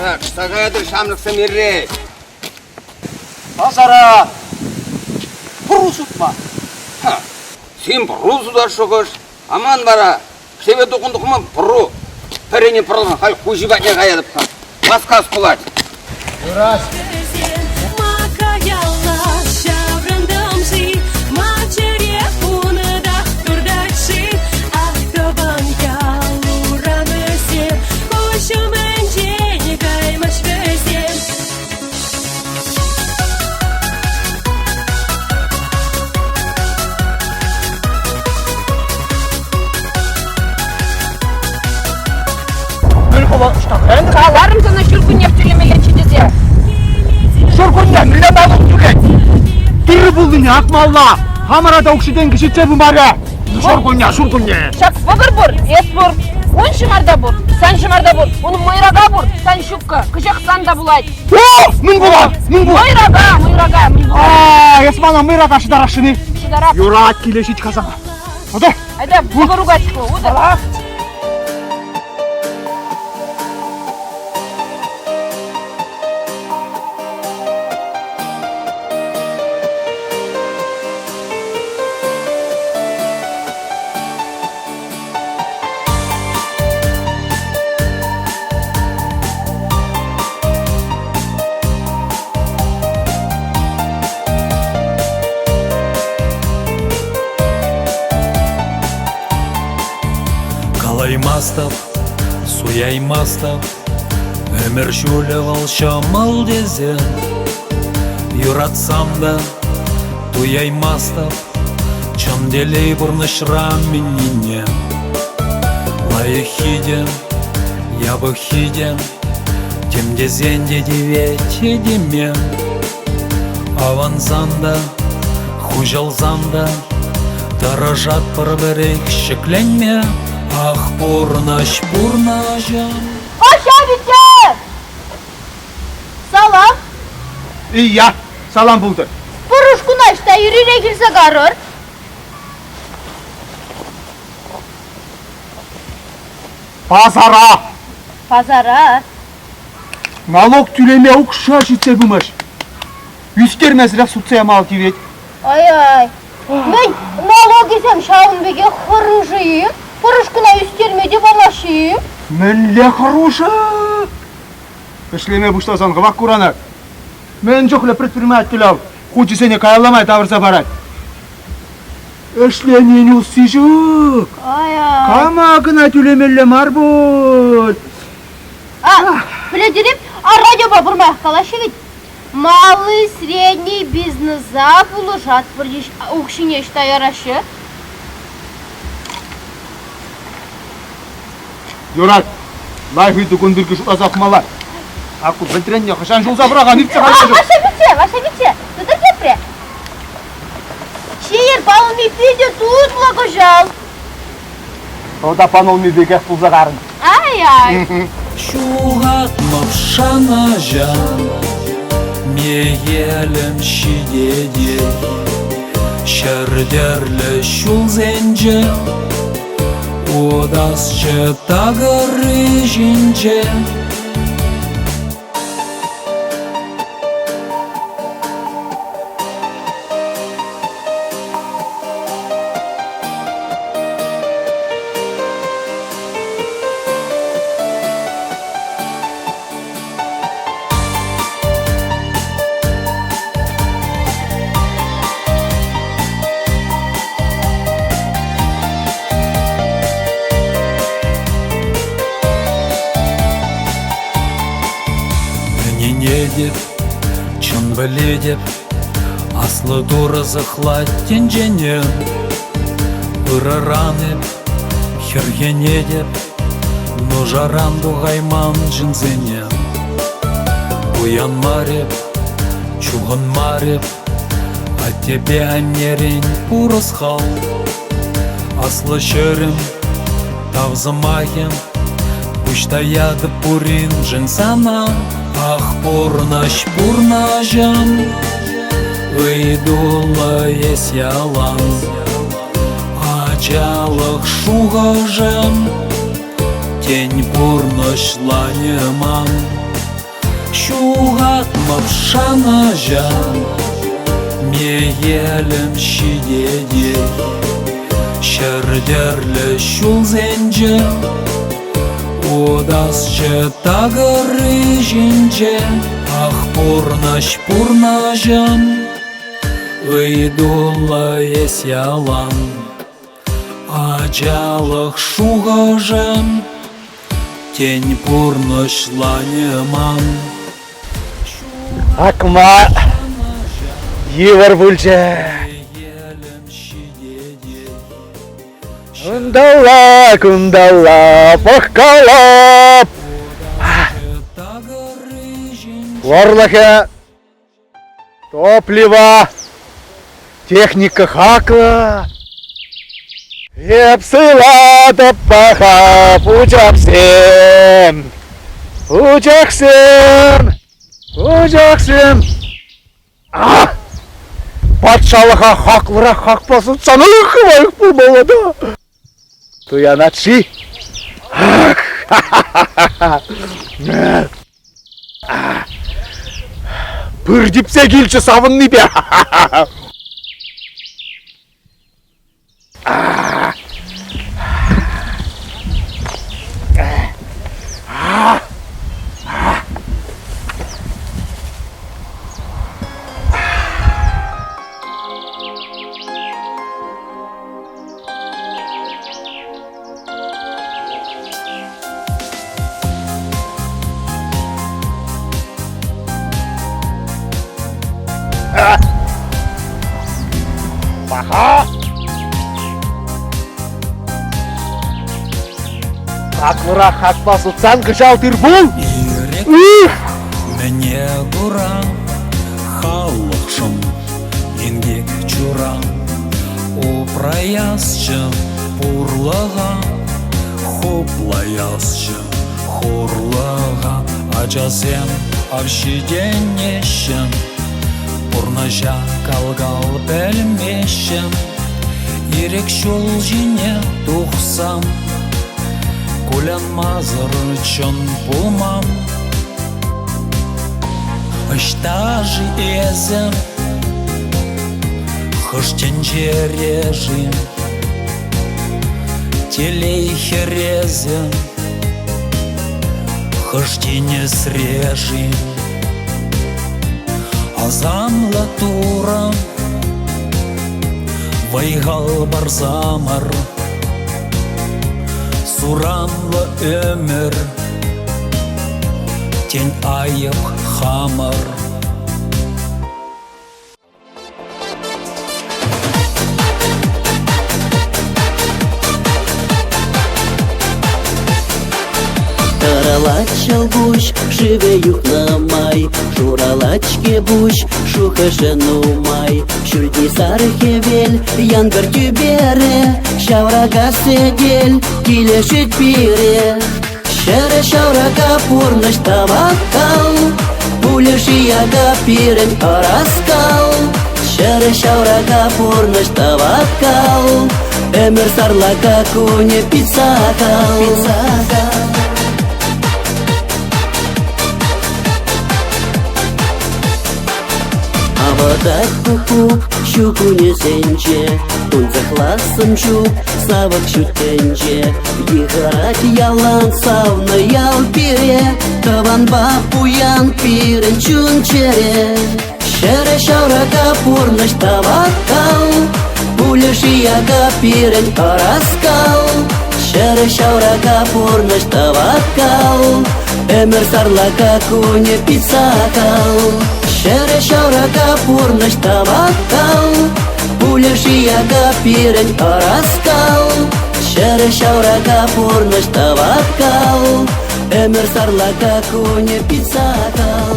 Ара, кӑшта каятӑр ҫамрӑксем ирре. Пасара пӑру сутма. Ха, син пӑру сутас шухӑш, аман вара шеве тухӑн тухман пӑру. Пӗрене пӑрлӑн халь хуҫи патне каятӑп-ха. Васкас пулать. Юрать. Каларӑм сана ҫуркуннех тӳлемеллеччӗ тесе. Ҫуркунне мӗнле налук тӳлет? Тырӑ пулнине акмалла. Хамӑра та укҫи-тенкӗ ҫитсе пымарӗ. Ҫуркунне, ҫуркунне. Ҫак вӑкӑр пур, эс пур. Ун ҫӑмарта пур, сан ҫӑмарта пур. Ун мӑйрака пур, сан ҫуккӑ. Кӗҫех сан та пулать. О, мӗн пулать? Мӗн пулать? Мӑйрака, мӑйрака, мӗн пулать? А, эс мана мӑйрака шӑтарасшӑн-и? Шӑтарап. Юрать, киле ҫит-ха сана. Утӑр. Айда, вӑкӑр угать-ку, утӑр. Калаймастӑп, суяймастӑп, ӗмӗр ҫулӗ вӑл ҫӑмӑл тесе. Юратсам та туяймастӑп, чӑн телей пурнӑҫра мӗннине. Лайӑххи те, япӑххи те, тем тесен те тивет этеме. Авӑнсан та, хуҫӑлсан та тӑрӑшатпӑр пӗрех ҫӗкленме. Ах, пурнӑҫ, пурнӑҫӑм. Паша витя! Салам! Ия, салам пултӑр. Пӑрушкуна ӑҫта юрире килсе карӑр? Пасара! Пасара? Налог тӳлеме укҫа ҫитсе пымасть. Ӳстермесӗрех сутса яма тивет. Ай-ай, мӗн, налогӗсем ҫавӑн пекех хӑрушӑ-и? Пӑрушкӑна ӳстерме те памаҫҫӗ-и? Мӗнле хӑрушӑ? Ӗҫлеме пуҫласан хӑвах куранать. Мӗн чухлӗ предприниматель ав хучӗсене каялла май тавӑрса парать. Ӗҫленин усси ҫук. Ай-ай. Кама кӑна тӳлемелле мар пуль. А, пӗлетӗр-и, а радиопа пурмаях калаҫҫӗ вӗт. Малый, средний бизнеса пулӑшатпӑр укҫине ӑҫта яраҫҫӗ? Юрать. Лайӑх ыйту кун пирки шутласа пӑхмалла. Ак ку вӗлтренне хӑҫан ҫулса пӑрахан иртсе кайса Ваша пичче, ваша пичче, тытӑр тепре. Чейӗр панулми питӗ тутлӑ кӑҫал. Вӑл та панулми пекех пулса карӑн. Ай-ай. Ҫухатмӑп шанӑҫа, мехелӗм ҫитетех. Ҫӗр тӗрлӗ ҫулсенче утасчӗ такӑрри ҫинче. Ӗненетӗп, чӑн пӗлетӗп, Аслӑ Турӑ сыхлать тӗнчене. Ырӑран эп хӗрхенетӗп, Нушаран тухайман ҫынсене. Пуян мар эп, чухӑн мар эп, Аттепе аннерен пур ӑс-хал. Аслӑ ҫӗрӗм, тав сӑмахӗ, Пуҫ таятӑп пуриншӗн сана. Ах, пурнӑҫ, пурнӑҫӑм, Ыйтуллӑ эс ялан. Ачалӑх шухӑшӑм, Тен, пурнӑҫланӗ ман. Ҫухатмӑп шанӑҫа, мехелӗм ҫитетех. Ҫӗр тӗрлӗ ҫулсенче утасчӗ такӑр ҫинче. Ах, пурнӑҫ, пурнӑҫӑм, ыйтуллӑ эс ялан. Ачалӑх шухӑшӑм, тен, пурнӑҫланӗ ман. Акма йывӑр пулчӗ. Унталла, кунталла пӑхкалап. Вӑрлӑхӗ Топливо, техника хаклӑ. Эп сыйлатӑп паха пучахсем, пучахсем, пучахсем. А! Патшалӑха хаклӑрах хакпа сутсан лайӑх пулмалла та. Туянать-ши? Ах! Пыр типсе килчӗ савӑннипе. Паха! Хаклӑрах хакпа сутсан кӑҫал тыр-пул! Ирек мӗне кура халӑхшӑн инкек чура Упраясчӗ пурлӑха, хуплаясчӗ хурлӑха. Ачасем ав ҫитӗнеҫҫӗ, пурнӑҫа кал-кал пӗлмеҫҫӗ. Ирӗк ҫул ҫине тухсан кулянмасӑр чӑн пулман. Ӑҫта-ши эсӗ? Хӑш тӗнчере-ши? Телей хӗресӗ Хӑш тинӗсре-ши? Асамлӑ Турӑ Вӑй-хал парсамӑр Суранлӑ ӗмӗр Тен, айӑп хамӑр. Тӑрӑлать ҫӑлкуҫ, шывӗ юхнӑ май, Шуралать-ҫке пуҫ, шухӑшӗ нумай. Ҫӳлти сар хӗвел янкӑр тӳпере, Ҫаврака сӗтел килӗшет пире. Ҫӗрӗ ҫаврака пурнӑҫ тӑвакал, Пулӗ-ши яка пирӗн ӑраскал? Ҫӗрӗ ҫаврака пурнӑҫ тӑвакал, Ӗмӗр сарлака кунӗ пит сахал. Авӑтать куккук ҫу кунӗсенче, Тунсӑхлассӑм ҫук савӑк ҫут тӗнче. Йыхӑрать ялан савнӑ ял пире, Тӑванпа пуян пирӗн чун-чӗре. Ҫӗрӗ ҫаврака пурнӑҫ тӑвакал, Пулӗ-ши яка пирӗн ӑраскал? Ҫӗрӗ ҫаврака пурнӑҫ тӑвакал, Ӗмӗр сарлака кунӗ пит сахал. Ҫӗрӗ ҫаврака пурнӑҫ тӑвакал, Пулӗ-ши яка пирӗн ӑраскал? Ҫӗрӗ ҫаврака пурнӑҫ тӑвакал, Ӗмӗр сарлака кунӗ пит сахал.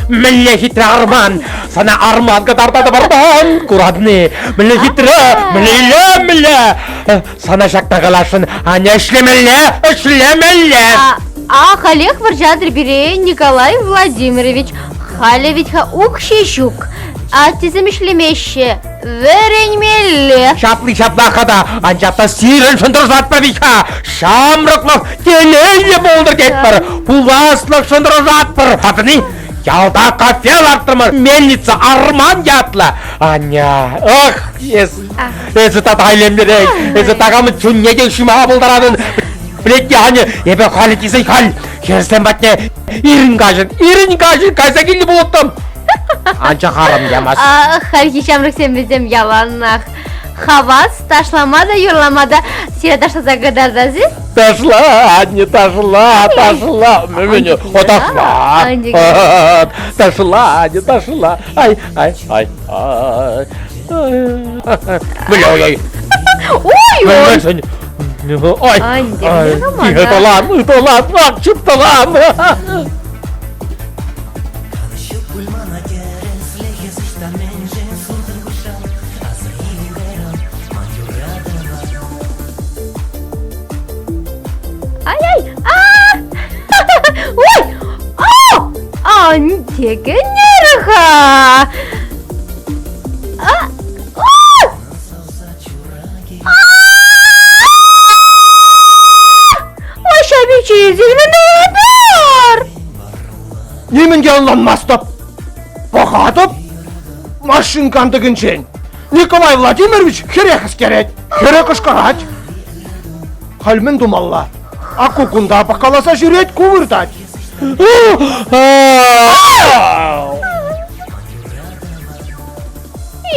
Мӗнле хитре арман! Сана арман кӑтартатӑп арман! Куратни, мӗнле хитре, мӗнле илемлӗ! Сана ҫакна каласшӑн, Аня, ӗҫлемелле, ӗҫлемелле! А халех вӑрҫатӑр пире Николай Владимирович. Халӗ вӗт-ха укҫи ҫук. Аттесем ӗҫлемеҫҫӗ. вӗренмелле. Ҫапли ҫапла-ха та, анчах та сирӗншӗн тӑрӑшатпӑр вит-ха. Ҫамрӑклӑх телейлӗ пултӑр тетпӗр, пуласлӑхшӑн тӑрӑшатпӑр. Патӑни ялта кафе лартрӑмӑр, мельница арман ятлӑ. Аня, ах, эс, эсӗ тата илемлӗрех, эсӗ такамӑн чунне те ҫыма пултаратӑн. Пӗлет те, Аня, эпӗ халӗ тесен халь хӗрсем патне ирӗн-каҫӑн, ирӗн-каҫӑн кайса килнӗ пулӑттӑм. Анчах арӑм ямасть. Хальхи ҫамрӑксем вӗсем яланах хавас, ташлама та, юрлама та сире ташласа кӑтартас-и? Ташла, анне, ташла, ташла. Мӗнӗ, о, ташла. Ташла, анне, ташла. Ай, ай, ай, ай. Ой, ой. Ой, ой. Ой, ай, ыталам, ыталам, ах, чупталам. Ай-ай! А! Ой! О! Ан текенер-ха! А! О! Маша пиччесем Нимӗн те ӑнланмастӑп. Пӑхатӑп машин кантӑкӗнчен. Николай Владимирович хӗре хӗстерет, хӗре кӑшкӑрать. Халь мӗн тумалла? Аку кунта пӑхкаласа ҫӳрет, ку выртать.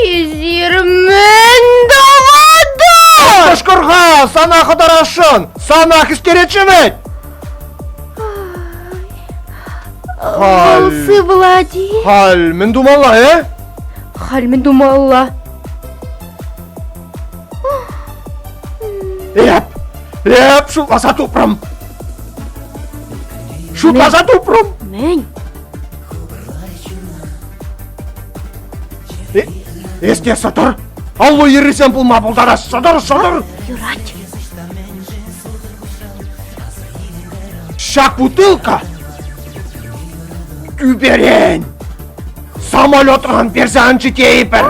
Эсир мӗн тӑватӑр? Кӑшкӑр-ха, сана хӑтарасшӑн, сана хӗстеретчӗ вӗт. Вӑл сывлать-и? Халь мӗн тумалла, э? Халь мӗн тумалла? Эп, эп шутласа тупрӑм. Шутласа тупрӑм. Мӗн? Эс те сӑтӑр. Аллу йӗррисем пулма пултарас. Сӑтӑр, сӑтӑр. Юрать. Ҫак бутылка тӳперен самолетран персе анчӗ тейӗпӗр.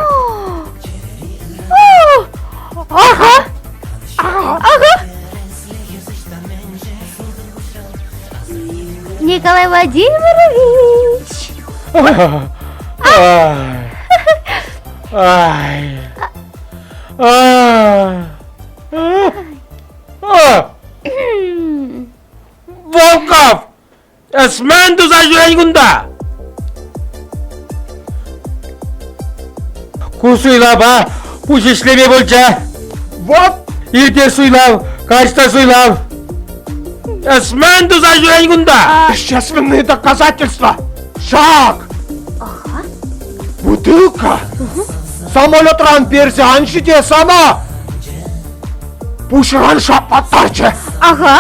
Ага. Ага. Николай Владимирович. Ай. Ай. Волков! Эс мӗн туса ҫӳрен кунта? Ку суйлава пуҫ ӗҫлеме пулчӗ. Вот! Ирте суйлав, каҫта суйлав. Эс мӗн туса ҫӳрен кунта? Вещественные доказательства! Шаг! Ага. Бутылка! Самолетран персе ан ҫите сана! Пуҫран шаплаттарчӗ. Ага,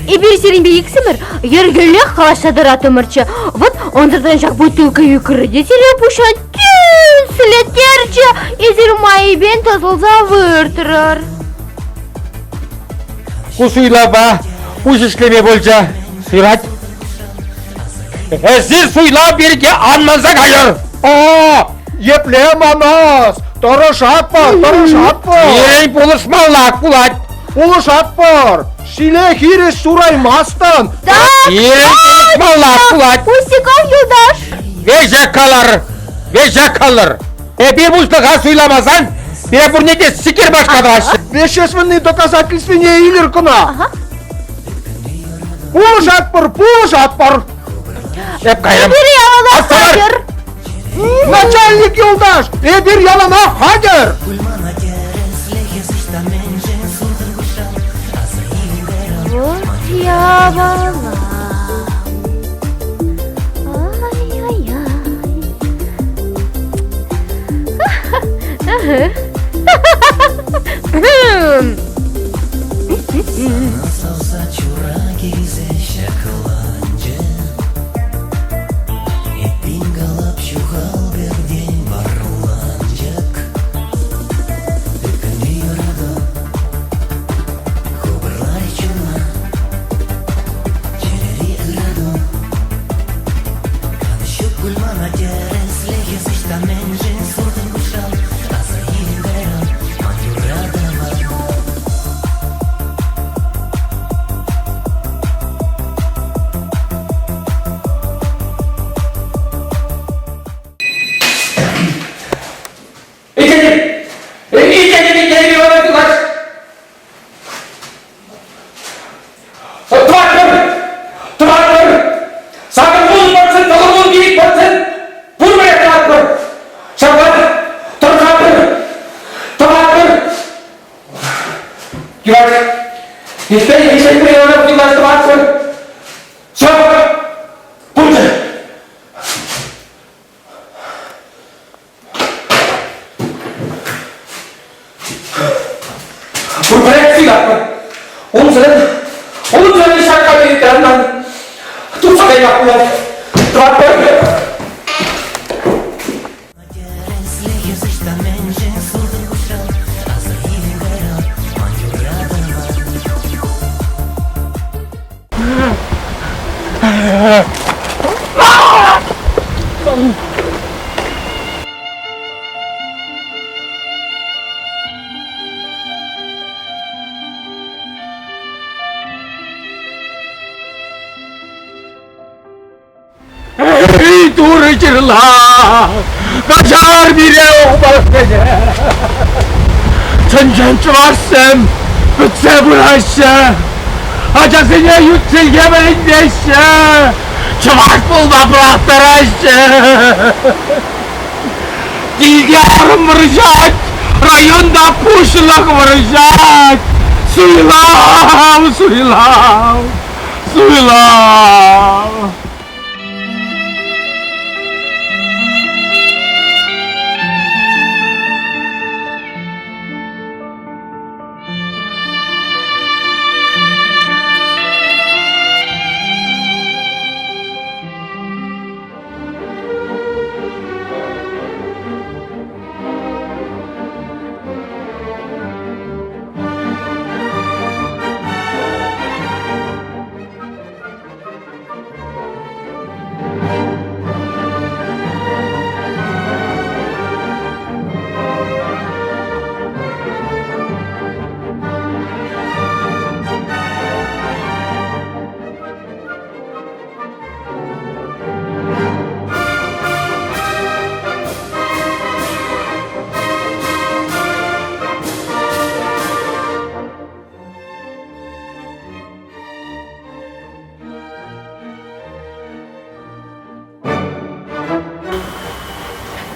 эпир сирӗнпе иксӗмӗр йӗркеллех калаҫса тӑраттӑмӑрччӗ. Вот ӑнсӑртан ҫак бутылка ӳкрӗ те сире пуҫа тӳслеттерчӗ. Эсир майӗпен тӑсӑлса выртрӑр. Ку суйлавпа пуҫ ӗҫлеме пулчӗ. Сырать. Эсир суйлав пирки ан манса кайӑр. О, епле манас! Тӑрӑшатпӑр, тӑрӑшатпӑр! Пирӗн пулӑшмаллах пулать. Пулӑшатпӑр! Ҫиле хирӗҫ сураймастӑн! Пирӗн пулӑшмаллах пулать. Пустяков юлташ! Веҫех калӑр! Веҫех калӑр! Эпир пуҫлӑха суйламасан, пире пурне те сикер башка тӑваҫҫӗ. Вещественные доказательствине илӗр кӑна! Пулӑшатпӑр, пулӑшатпӑр! Эп кайрӑм. Эпир яланах хатӗр! Начальник юлташ, эпир яланах хатӗр! Вот дьявола. Ай-яй-яй. Савса чура килсе ҫакланчӗ. Эппин калап ҫухал пӗртен варланчӑк. Тыткӑнри юрату хупӑрларӗ чуна. Чӗрери ырату канӑҫ ҫук пуль мана тӗрӗслӗхе ӑҫта мӗншӗн суртӑн куҫран аса ил. Юрать. Ишпен ишетпе ӑна пуҫлаштӑватпӑр. Все! Пулчӗ! Пурпӗрех суйлатпӑр. Унсӑрӑн, унсӑрӑн ҫак кабинетран тухса кайма пулать. Тӑватпӑр. Эй, Турӑ ҫырла! Каҫар пире ухмахсене! Чӑн-чӑн чӑвашсем пӗтсе пыраҫҫӗ! Ачасене ют чӗлхе вӗрентеҫҫӗ! Чӑваш пулма пӑрахтараҫҫӗ! Килте арӑм вӑрҫать, районта пуҫлӑх вӑрҫать! Суйлав, суйлав! Суйлав!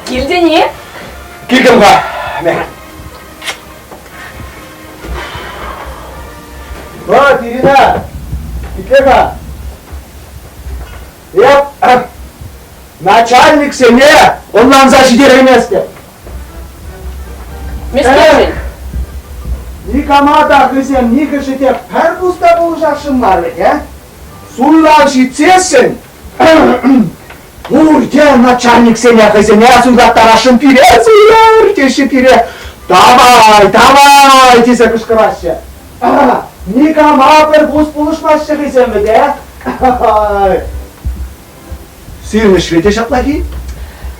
Килтӗн-и? Килтӗм-ха. Вот, Ирина, итле-ха. Эп начальниксене ӑнланса ҫитерейместӗп. Мӗскершӗн? Никама та хӑйсем нихӑшӗ те пӗр пус та пулӑшасшӑн мар вӗт, а? Суйлав ҫитсессӗн пурте начальниксене хӑйсене суйлаттарасшӑн пире суйлар теҫҫӗ пире. Давай, давай тесе кӑшкӑраҫҫӗ. Никама пӗр пус пулӑшмаҫҫӗ хӑйсем вӗт, а? Сирӗн ӗҫре те ҫаплах-и?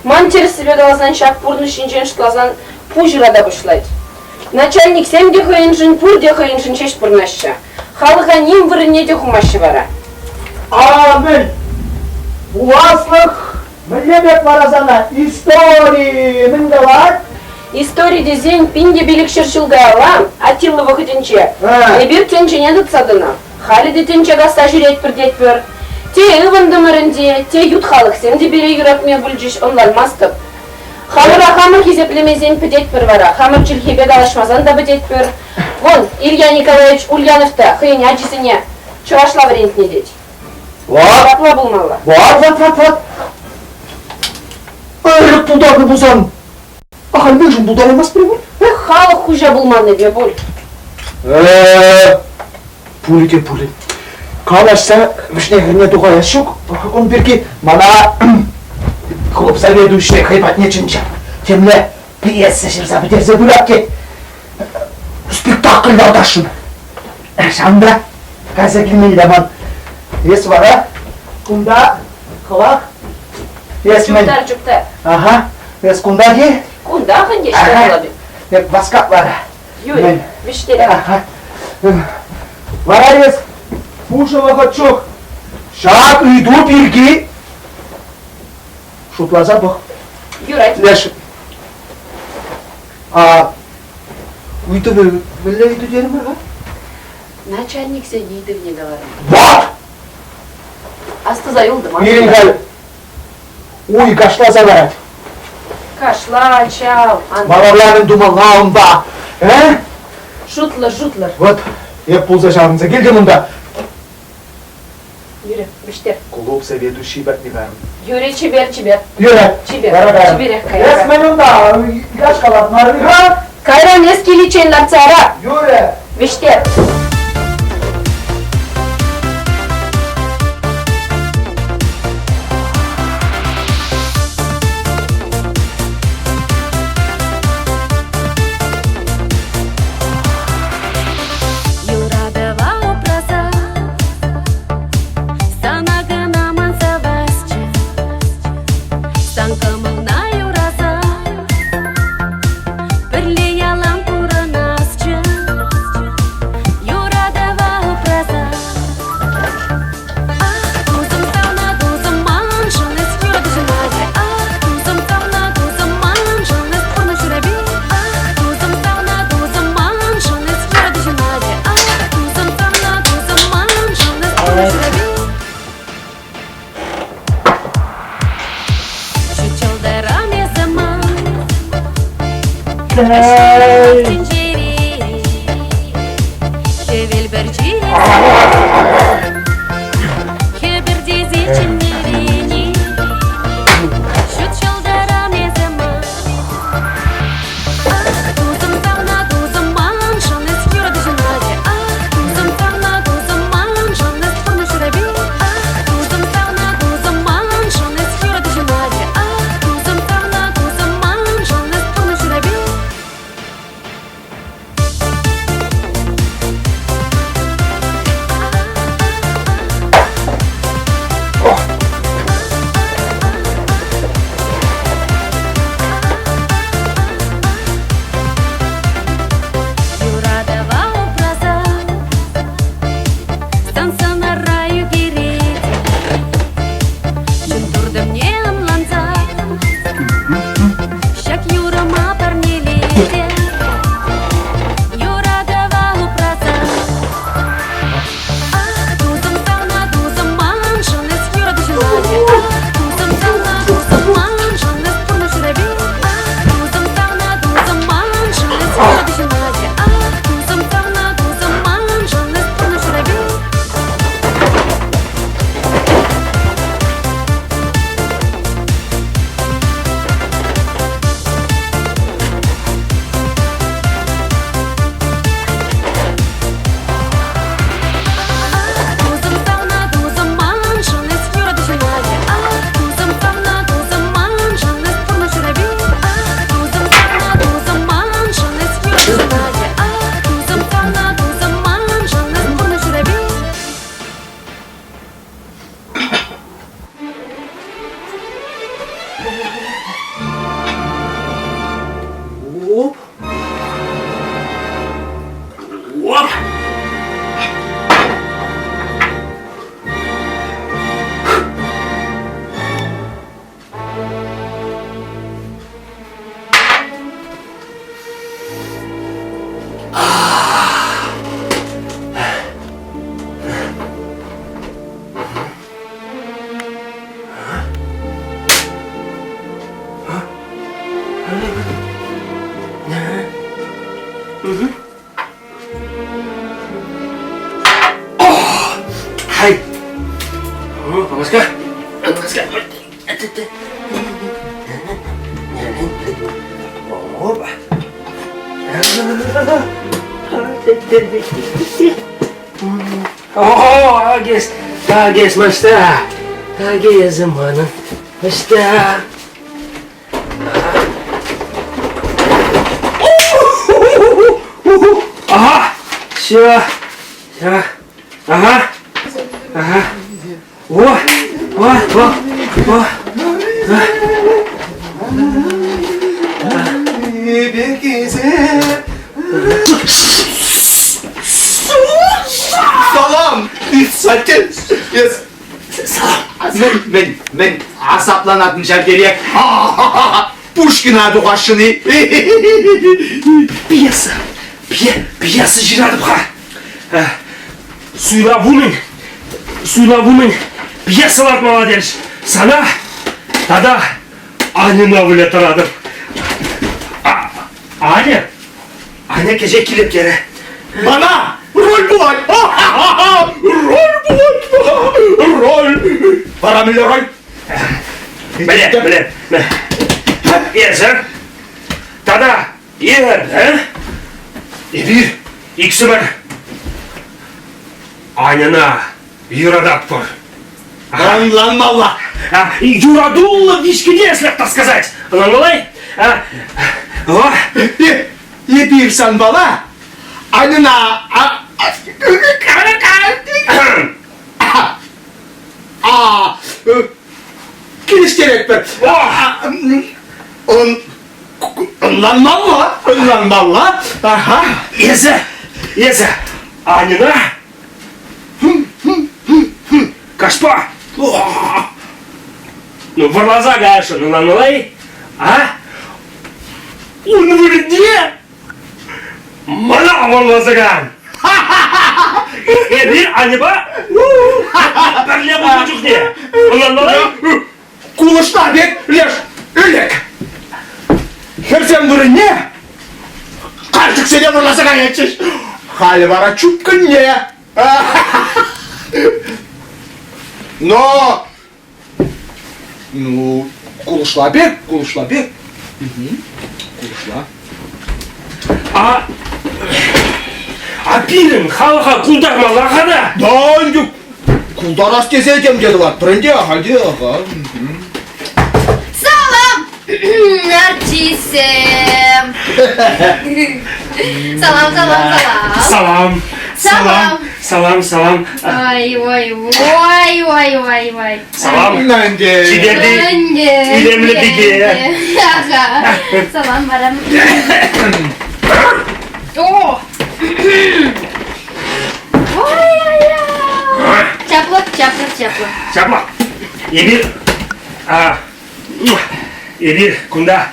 Ман тӗрӗссипе каласан ҫак пурнӑҫ ҫинчен шутласан пуҫ ырата пуҫлать. Начальниксем те хӑйӗншӗн, пурте хӑйӗншӗн ҫеҫ пурӑнаҫҫӗ. Халӑха ним вырӑнне те хумаҫҫӗ вара. А мӗн? Пуласлӑх мӗнле пек вара сана? Истори мӗн калать? Истори тесен 1500 ҫул каялла, Аттила вӑхӑтӗнче, эпир тӗнчене тытса тӑнӑ. Халӗ те тӗнче касса ҫӳретпӗр тетпӗр. Те ывӑнтӑмӑр ӗнтӗ, те ют халӑхсем те пире юратма пулчӗҫ, ӑнланмастӑп. Хамӑра хамӑр хисеплемесен пӗтетпӗр вара, хамӑр чӗлхепе калаҫмасан та пӗтетпӗр. Вон, Илья Николаевич Ульянов та хӑйӗн ачисене чӑвашла вӗрентнӗ тет. Вот. Ҫапла пулмалла. Вот, вот, вот, вот. Ырӑ пултарнӑ пулсан, ахаль мӗншӗн пултараймастпӑр пуль? Халӑх хуҫа пулманнипе пуль. Пулӗ те пулӗ. Калаҫса вӗҫне-хӗрне тухаяс ҫук. Ун пирки мана клуб заведующийӗ хӑй патне чӗнчӗ. Темле пьеса ҫырса пӗтерсе пырать тет. Спектакль лартасшӑн. Ҫавӑнта кайса килмелле ман. Эс вара кунта хӑвах. Эс мӗн? Чуптар, чуптар. Ага. Эс кунтах-и? Кунтах ӗнтӗ ҫавӑнла. Эп васкап вара. Юрий, вӗҫтере. Вара эс пушӑ вӑхӑт чух ҫак ыйту пирки шутласа пӑх. Юрать. Леш, а ыйтӑвӗ мӗнле ыйту терӗмӗр-ха? Начальниксен ыйтӑвне каларӑм. Вот! Астуса юлтӑм. Пирӗн халь уй кашласа ларать. Кашла, чав. Малалла мӗн тумалла унпа? Э? Шутлӑр, шутлӑр. Вот, эп пулса ҫаврӑнса килтӗм унта. Юрӗ, вӗҫтер. Клуб заведующий патне кайрӑм. Юрӗ, чипер, чипер. Юрӗ. Чипер, Вара кайрӑм. чиперех Эс кайрӑм. мӗн унта, яшкалат мар-и-ха? Кайран эс киличчен лартса ара. Юрӗ. Вӗҫтер. Юратӑва упраса Сана кӑна манса васчӗ Сан кӑмӑлна юраса Пӗрле ялан пурӑнасчӗ Юратӑва упраса Ах, тусӑм, савна тусӑм, маншӑн эс юратуҫӑ мар. Ах, тусӑм, савна тусӑм, маншӑн эс пурнӑҫ урапи. Ах, тусӑм, савна тусӑм, маншӑн эс юратуҫӑ мар. Ах, тусӑм, савна тусӑм, маншӑн эс пурнӑҫ урапи. Ҫут ҫӑлтӑрам эсӗ ман, тӗнчере. Хӗвел пӗрчи хӗпӗртесе чӗнмерен-и? Ҫут ҫӑлтӑрам эсӗ ман. Ах, тусӑм, савна тусӑм, маншӑн эс юрату ҫуначӗ. Ах, тусӑм, савна тусӑм, маншӑн эс пурнӑҫ урапи. Ах, тусӑм, савна тусӑм, маншӑн эс юрату ҫуначӗ. Ах, тусӑм, савна тусӑм, маншӑн эс пурнӑҫ урапи. Юратӑва упраса станцӑнара ӳкерет. Чун туртӑмне ӑнланса Ҫак юрӑма парнелете Юратӑва упраса Ах, тусӑм, савна тусӑм, маншӑн эс юрату ҫуначӗ. Ах, тусӑм, савна тусӑм, маншӑн эс пурнӑҫ урапи. Ах, тусӑм, савна тусӑм, маншӑн эс юрату ҫуначӗ. Ах, тусӑм, савна тусӑм, маншӑн эс пурнӑҫ урапи. Тусӑм, савна тусӑм, маншӑн эс юрату ҫуначӗ. Ах, тусӑм, савна тусӑм, маншӑн эс пурнӑҫ урапи. Ах, тусӑм, савна тусӑм, маншӑн эс юрату ҫуначӗ. Ах, тусӑм, савна тусӑм, маншӑн эс пурнӑҫ урапи. Оп. Оп. Хай. Опа. О, агес, агес, машта. Агес, манӑн, ӑҫта? Ага, все, все, ага, ага. О, о, о, о. Салам, писатель. Мӗн, мӗн, мӗн асапланатӑн ҫав териех? Пушкина тухасшӑн-и? Пьеса, пьеса ҫыратӑп-ха. Суйлав умӗн, суйлав умӗн пьеса лартмалла терӗҫ. Сана тата Аньӑна выляттаратӑп. Аня? Аня кӗҫех килеп терӗ. Мана роль пулать! Роль пулать! Роль! Вара мӗнле роль? Мӗнле, мӗнле? Эсӗ тата эпӗ эпир иксӗмӗр Аньӑна юрататпӑр. Ӑнланмалла. Юратуллӑ виҫкӗтеслӗх, так сказать. Ӑнланмалла-и? О! Эпир санпала Аньӑна а килӗштеретпӗр. Ӑнланмалла, ӑнланмалла. Аха. Эсӗ, эсӗ Аньӑна Кашпа! Ну, вӑрласа каясшӑн, ӑнланмалла-и? А? Ун вырӑнне мана вӑрласа каян. Эпир Аньӑпа пӗрле пулнӑ чухне. Ӑнланмалла-и? Кулӑшла пек леш ӗлӗк. Хӗрсем вырӑнне карчӑксене вӑрласа каятчӗҫ. Халӗ вара чупкӑнне. Но, ну, кулӑшла пек, кулӑшла пек. Кулӑшла. А, а пирӗн халӑха култармалла-ха та. Да, ӗнтӗ култарас тесе тем те тӑватпӑр ӗнтӗ, ахаль те, аха. Салам, артистсем! Салам, салам, салам. Салам. Салам. Салам, салам. Ой, ой, ой, ой, ой, ой. Салам. Ӗнтӗ. Чиперти Ӗнтӗ. илемлӗ пике. Ага. Салам, вара. О! Ой-ой-ой. Чаплӑ, чаплӑ, чаплӑ. Чаплӑ. Эпир эпир кунта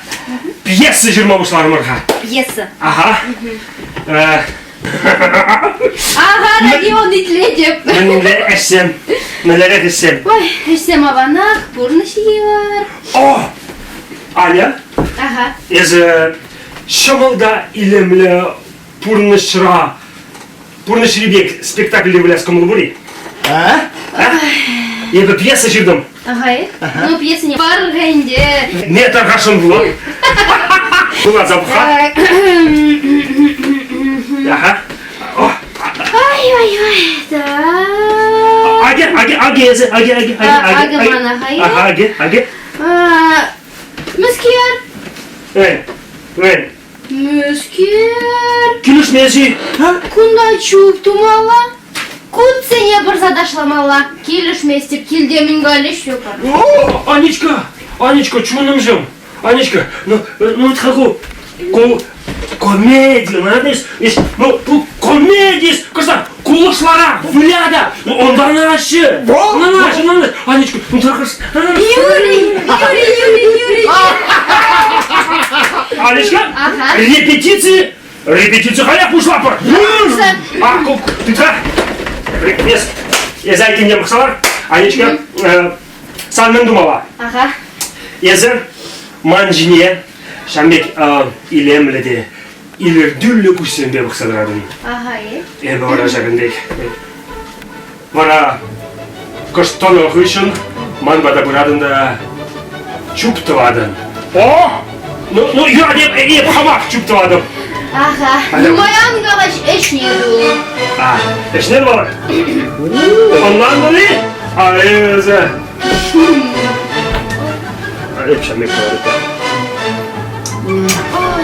пьеса ҫырма пуҫларӑмӑр-ха. Пьеса. Ага. Ага, Родион итлетӗп. Мӗнле ӗҫсем? Мӗнлерех ӗҫсем? Ой, ӗҫсем аванах, пурнӑҫ йывӑр. О! Аня? Ага. Эсӗ ҫӑмӑл та илемлӗ пурнӑҫра пурнӑҫри пек спектакльте выляс кӑмӑл пур-и? А? Эпӗ пьеса ҫыртӑм. Ага. Ну, пьеса не пар ӗнтӗ. Не тархасшӑн вула. Вуласа пӑх-ха. Ага. Ай-ай-ай, так. Аге, аге, аге эсӗ, аге, аге, аге, Аге мана, хай. Ага, аге, аге. Мӗскер? Эй, эй. Мӗскер? Килӗшмест-и? Кунта чуп тумалла, кутсене пӑрса ташламалла. Килӗшместӗп, килте мӗн калӗҫ ҫук. О, Анечка, Анечка, чунӑмҫӑм. Анечка, ну, ну, ку, ку комедия, надо, ну, ну, комедия, кӑштах кулӑшларах, выля та, ну, ӑнланаҫҫӗ. Ӑнланаҫҫӗ, ӑнланаҫҫӗ. Анечка, ну, тархас. Юрий, Юрий, Юрий, Юрий. Анечка, Ага. репетиции, репетици халех пуҫлатпӑр. А, ку, тытха. Эс, эс айккине пӑхса лар. Анечка, сан мӗн тумалла? Ага. Эсӗ ман ҫине ҫавӑн пек илемлӗ те илӗртӳллӗ куҫсемпе пӑхса тӑратӑн. Ага-и. Эпӗ вара ҫакӑн пек. Вара кӑшт тӑнӑ хыҫҫӑн ман пата пыратӑн та чуп тӑватӑн. О! Ну, ну, юрать, эп, эп хамах чуп тӑватӑп. Ага. Нумай ан калаҫ, ӗҫне ту. А, ӗҫне тумалла? Ӑнлантӑн-и? А эсӗ... Эп ҫав пек тӑватӑп. Ой.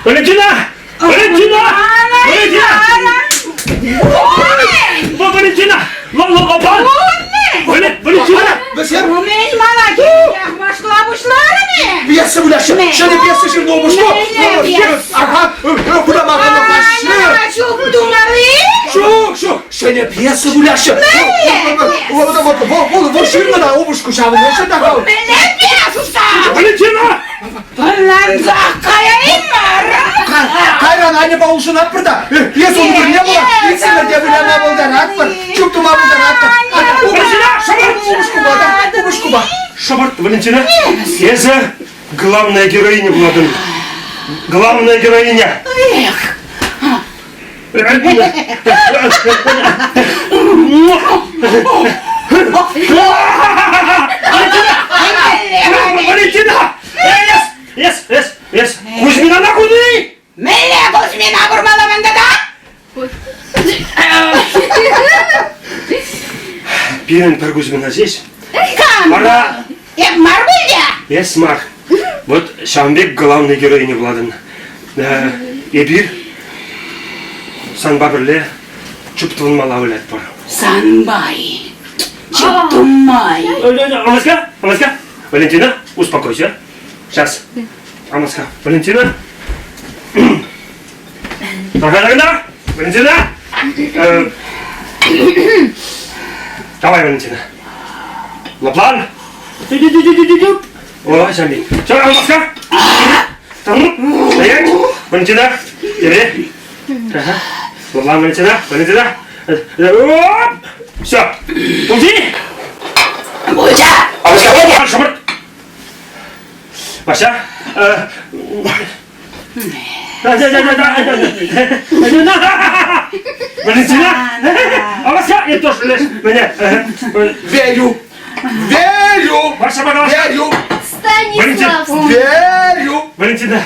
Валентина! Валентина! Валентина! Валентина! Лапан! Валентина! Вӗсем Умень мана килтех машла пуҫларӑн-и? пьеса выляҫҫӗ. Ҫӗнӗ пьеса ҫырнӑ упӑшку. Мӗнле Ага, куда мана Ана чуп тумалли? Ҫук, ҫук. Ҫӗнӗ пьеса выляҫҫӗ. Вӑл ҫырнӑ та упӑшку ҫавӑн та вӑл. Мӗнле пьеса? Валентина! Ӑнлансах каяймарӑм. Кайран Аньӑпа улшӑнатпӑр та пьеса ун вырӑнне пулать. Иксӗмӗр те выляма пултаратпӑр, чуп тума пултаратпӑр. Валентина, шӑпӑрт! Упӑшкупа та, упӑшкупа. Шӑпӑрт, Валентина. Эсӗ главная героиня пулатӑн. Главная героиня. Эх! Валентина! Эс! Эс! Эс! Эс! Кузьминана куни! Мӗнле Кузьмина курмалла ман тата? Пирӗн пӗр Кузьмина ҫеҫ. Кам? Вара... Эп мар пуль те? Эс мар. Вот ҫавӑн пек главный героиня пулатӑн. Эпир санпа пӗрле чуп тӑвӑнмалла вылятпӑр. Санпай. Чуп тумай. Амаска, Амаска, Валентина, успокойся. Сейчас. Амаска, Валентина. Ага, Валентина. Давай, Валентина. На план. О, Жамин. Все, Амаска. Стоять. Валентина. Бери. Ага. Ладно, Валентина. Валентина. Оп. Все. Уйди. Пулча. Амаска, шӑпӑрт. Вася. Валентина! Вася, я тоже лезь. Меня. Верю! Верю! Вася, пожалуйста. Верю! Станислав! Верю! Валентина,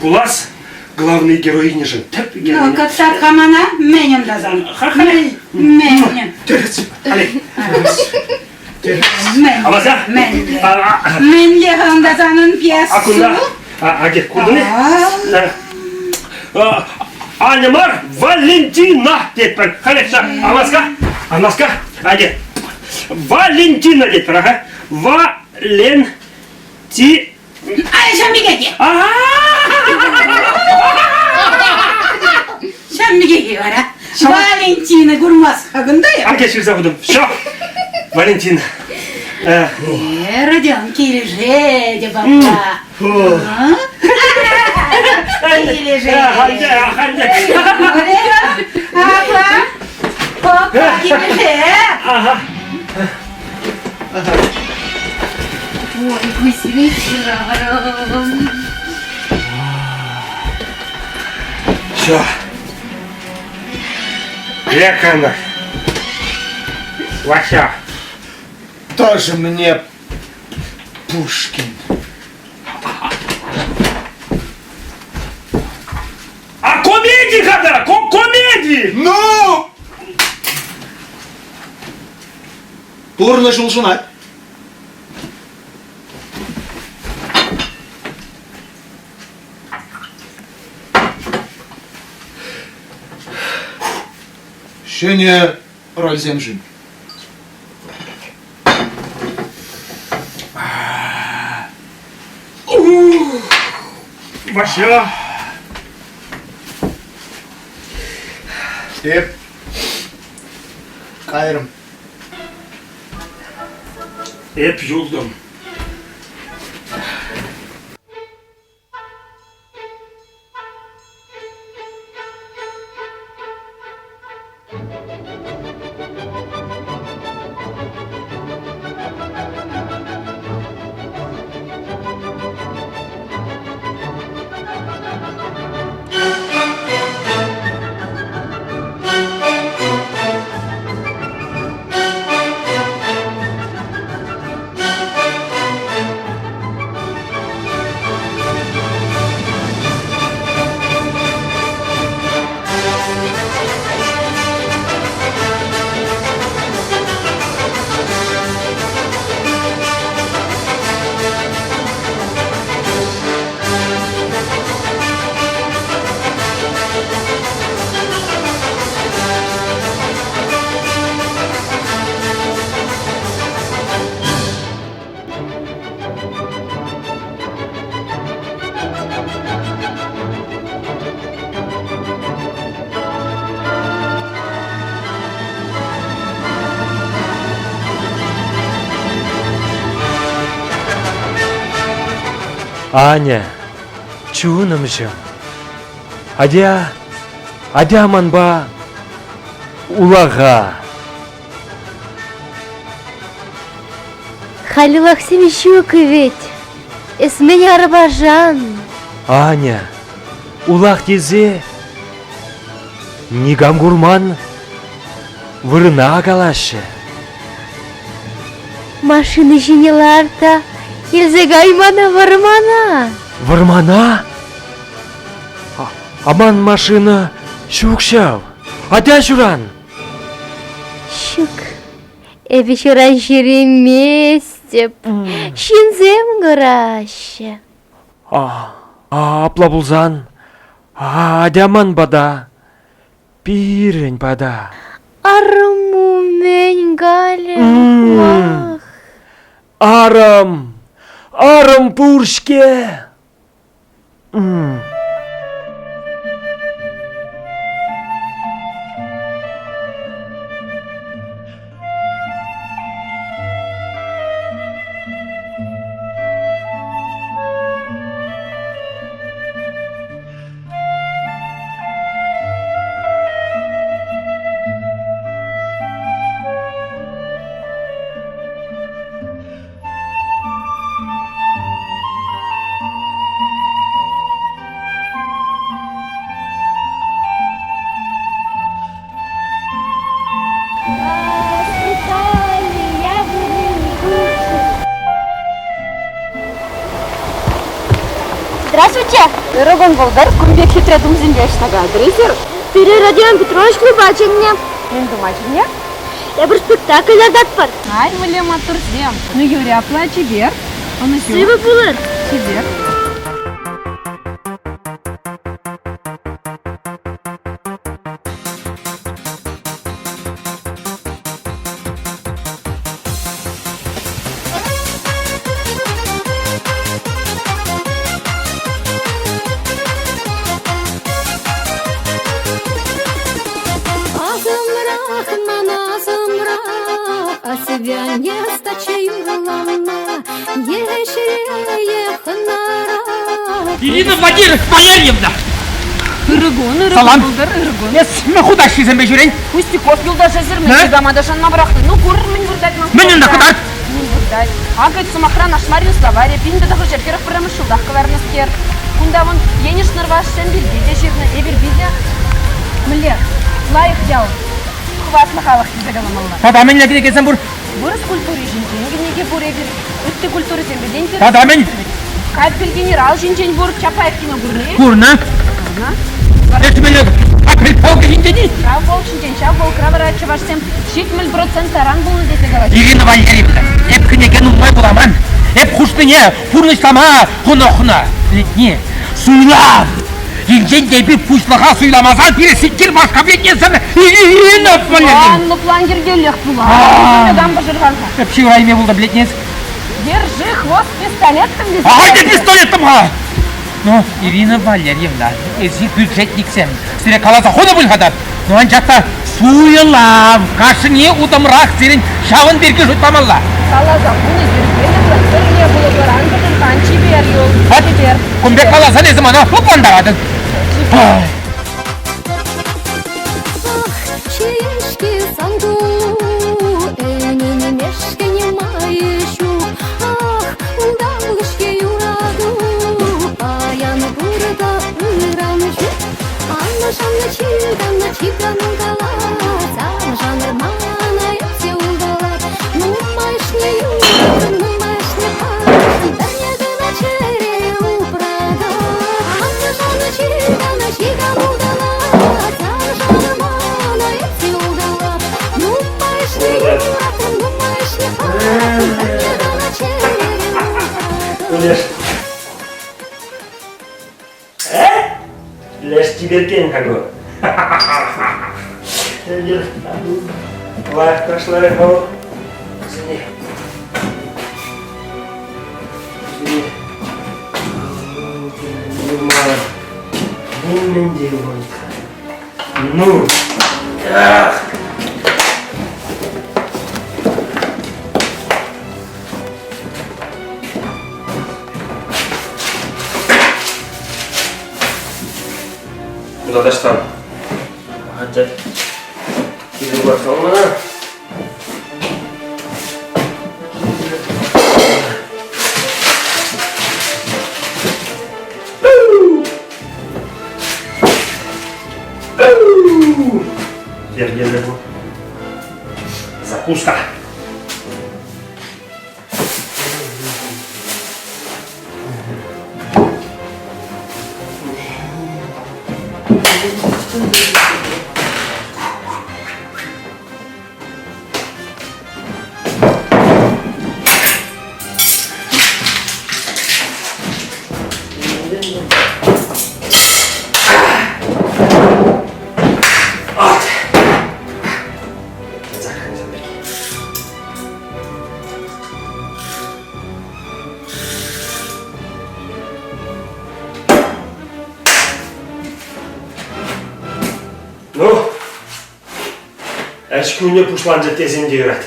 пулас главной героиня же. Ну, как хамана, мэнен дазан. Мэнен. Вася? Мӗнле хӑнтасанӑн пьесу? А кунта? А, где? Кунта? Аня мар, Валентина тетпӗр. Халӗ, Амаска, Амаска, а где? Валентина тетпӗр, ага. Валенти... Ай, ҫаммикеке. Ҫаммикеке вара. Валентина курмас хакында я. Аке ҫырса хутӑм. Все. Валентина. Э, Родион, килӗшетӗп апла. Килӗшетӗп. Апла, попа килӗше. Ага. Ой, Кузьмич-хӗрарӑм. Все. Лекана. Вася. Тоже мне Пушкин. А комедии когда? Комедии! Ну! Пурнӑҫ улшӑнать. Ҫӗнӗ рольсемшӗн. Вася! Эп кайрӑм. Эп юлтӑм. Аня, чунӑмҫӑм, атя, атя манпа улаха. Халь улахсем ҫук вӗт. Эс мӗн арпашан? Аня, улах тесе никам курман вырӑна калаҫҫӗ. Машина ҫине лар та илсе кай мана вӑрмана. Вӑрмана? А ман машина ҫук ҫав. Атя ҫуран. Ҫук, эпӗ ҫуран ҫӳреместӗп. Ҫынсем кураҫҫӗ. А, апла пулсан, атя ман пата. Пирӗн пата. Арӑму мӗн калӗ? Ах. Арӑм! Арӑм пур-ҫке! Здравствуйте! Ырӑ кун пултӑр. Кун пек хитре тумсемпе ӑҫта кайрӑр эсир? Пире Родион Петрович клуба чӗннӗ. Мӗн тума чӗннӗ? Эпир спектакль лартатпӑр. Ай, мӗнле маттурсем. Ну, юрӗ, апла чипер. Ӑнӑҫу. Сывӑ пулӑр. Чипер. Асӑмрах, ман асӑмрах, а себя не стачаюланна, ешре хӑнара. Ирина Владимировна Валерьевна! Ырӑ кун, ырӑ Салам. кун пултӑр, ырӑ кун. Эс мӗн хутаҫҫисемпе ҫӳрен? Пустяков юлташӗсӗр мӗн никама та шанма пӑрахнӑ. Ну, курӑр, мӗн выртать ман Мӗн унта кӑтарт? Мӗн выртать? Акӑ, сӑмахран, Ашмарин словарӗ 1941 ҫултах кӑларнӑскер. Кунта вӑн Енӗш Нӑрвашсем пирки те ҫырнӑ. Эпир питӗ мӗнле лайӑх ял, хӑватлӑ халӑх тесе каламалла. Тата мӗнле кӗнекесем пур? Вырӑс культури ҫинчен кӗнеке пур эпир. Ытти культурӑсемпе те Тата мӗн? Капель генерал ҫинчен пур, Чапаев кино курни. Курнӑ. Курнӑ. Эс мӗнле Капель полкӗ ҫинчен-и? Ҫав полк ҫинчен, ҫав полкра вара чӑвашсем 70% таран пулнӑ тесе калаҫҫӗ. Ирина Валерьевна, эп кӗнеке нумай вуламан. Эп хушнине пурнӑҫлама хӑнӑхнӑ. Летни, суйлав! Енчен те эпир пуҫлӑха суйламасан пире сиккир башка петнесӗр Ирина Валерьевна. План, план йӗркеллех пулать. Кам пӑшӑрханса? Эп ҫывӑрайми пултӑм, летнес. Держи хвост пистолетом тесе. Ахаль те пистолетом-ха! Ну, Ирина Валерьевна, эсир бюджетниксем, сире каласа хунӑ пуль-ха та, ну анчах та суйлав кашни утӑмрах сирӗн ҫавӑн пирки шутламалла. Каласа хунӑ йӗркеллӗ пӗрле пулӑпӑр, ан пӑшӑрхан, чипер юл, чипер. Кун пек каласан эсӗ мана лӑплантаратӑн. Ах, ҫеҫке сан ку, ӗненмешкӗн май ҫук. Ах, улталлӑ-ҫке юрату, паян пур та ыран ҫук. Анна шаннӑ чиканна чикан улталать, ан шанӑр мана ӳксе улталать. Нумайӑшне юратнӑ, нумайӑшне панӑ, пӗрне кӑна чӗре упратать. Анна шаннӑ чиканна чикан улталать, ан шанӑр мана ӳксе улталать. Нумайӑшне юратнӑ, нумайӑшне панӑ, пӗрне кӑна чӗре упратать. Леш чиперкен-ха ку. Лайӑх ташларӗ вӑл. Вӗсене. Вӗсене. Нимӗн те юлман. Ну! Ах! Кунта таҫтан. Хотя кирлӗ пулать мана. Йӗркеллӗ ку. Закуска. Ну, ӗҫ кунӗ пуҫланчӗ тесен те юрать.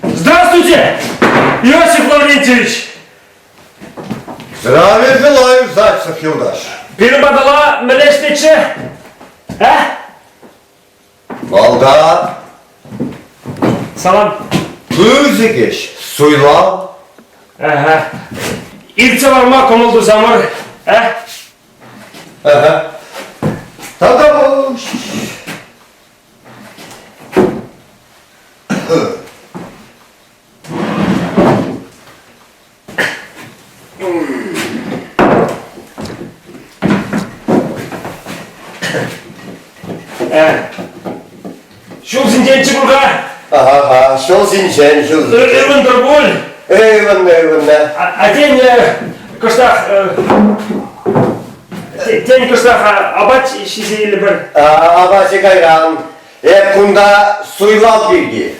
Здравствуйте, Иосиф Лаврентьевич! Здравия желаю, Зайцев юлташ. Пирӗн патала мӗнле ӗҫлетчӗ? А? Малтан. Салам. Пысӑк ӗҫ, суйлав. Ага. Иртсе ларма кӑмӑл тусамӑр, а? Ага. Тата Ҫул ҫинчен чупӑр-ха. Ага, ҫул ҫинчен, ҫул ҫинчен. Ывӑнтӑр пуль. Ывӑннӑ, ывӑннӑ. А тен, кӑштах тен, кӑштах апат ҫисе илӗпӗр. Апачӗ кайран. Эп кунта суйлав пирки.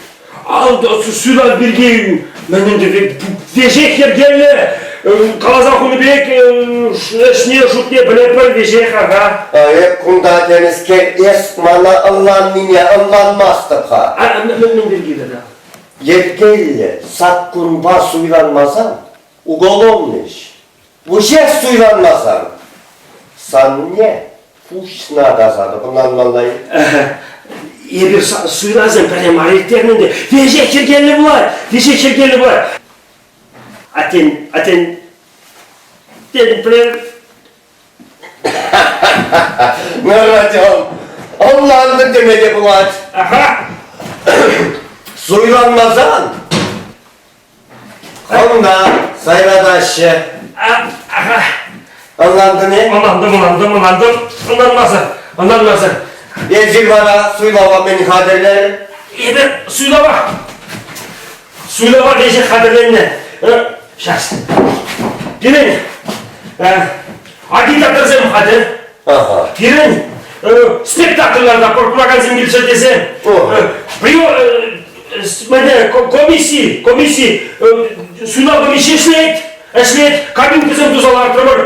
Суйлав пирки мӗн ӗнтӗ веҫех йӗркеллӗ каласа хунӑ пек ӗҫне шутне пӗлетпӗр веҫех аха. Эп кунта темӗскер эс мана ӑнланнине ӑнланмастӑп-ха. Мӗн пирки тата? Йӗркеллӗ саккунпа суйланмасан уголовный ӗҫ. Вуҫех суйланмасан санне пуҫна тасатӑп, ӑнланмалла-и? Эпир суйласем пӗрре мар ирттернӗ ӗнтӗ. Веҫех йӗркеллӗ пулать, веҫех йӗркеллӗ пулать. А тен, а тен, тен, пӗрер... Ну, Родион, ӑнлантӑм теме те пулать. Аха. Суйланмасан Хӑвна сайратаҫҫӗ. Ӑнлантӑн-и? Ӑнлантӑм, ӑнлантӑм, ӑнлантӑм. Ӑнланмасӑр, ӑнланмасӑр. Эсир вара суйлава мӗн хатӗрлер? Эпир суйлава. Суйлава веҫех хатӗрленнӗ. Сейчас. Пирӗн агитаторсем хатӗр. Пирӗн спектакль лартатпӑр куракансем килччӗр тесе. Мӗне, комисси, комисси, суйлав комиссийӗ ӗҫлет, ӗҫлет, кабинкӑсем туса лартрӑмӑр.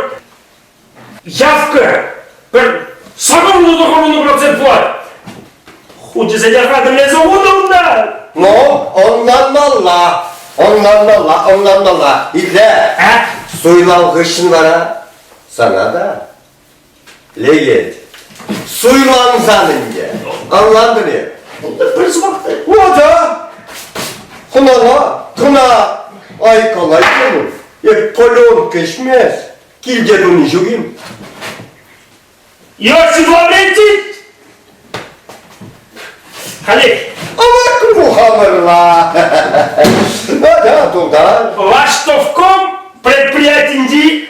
Явка пӗр 89% пулать. Хучӗсене хатӗрлесе хунӑ унта. Ну, ӑнланмалла, ӑнланмалла, ӑнланмалла. Итле, суйлав хыҫҫӑн вара сана та лекет. Суйлансан ӗнтӗ. Ӑнлантӑн-и? Пӗр сӑмах та. Ну да. Хӑнана, кӑна айкалай тенӗ. Эп коленка ӗҫмест. Килте туни ҫук-им? Иосиф Лаврентьевич! Халех. Ӑвак мухамӑрла. Да, тултар. Лаштовком предприятинчи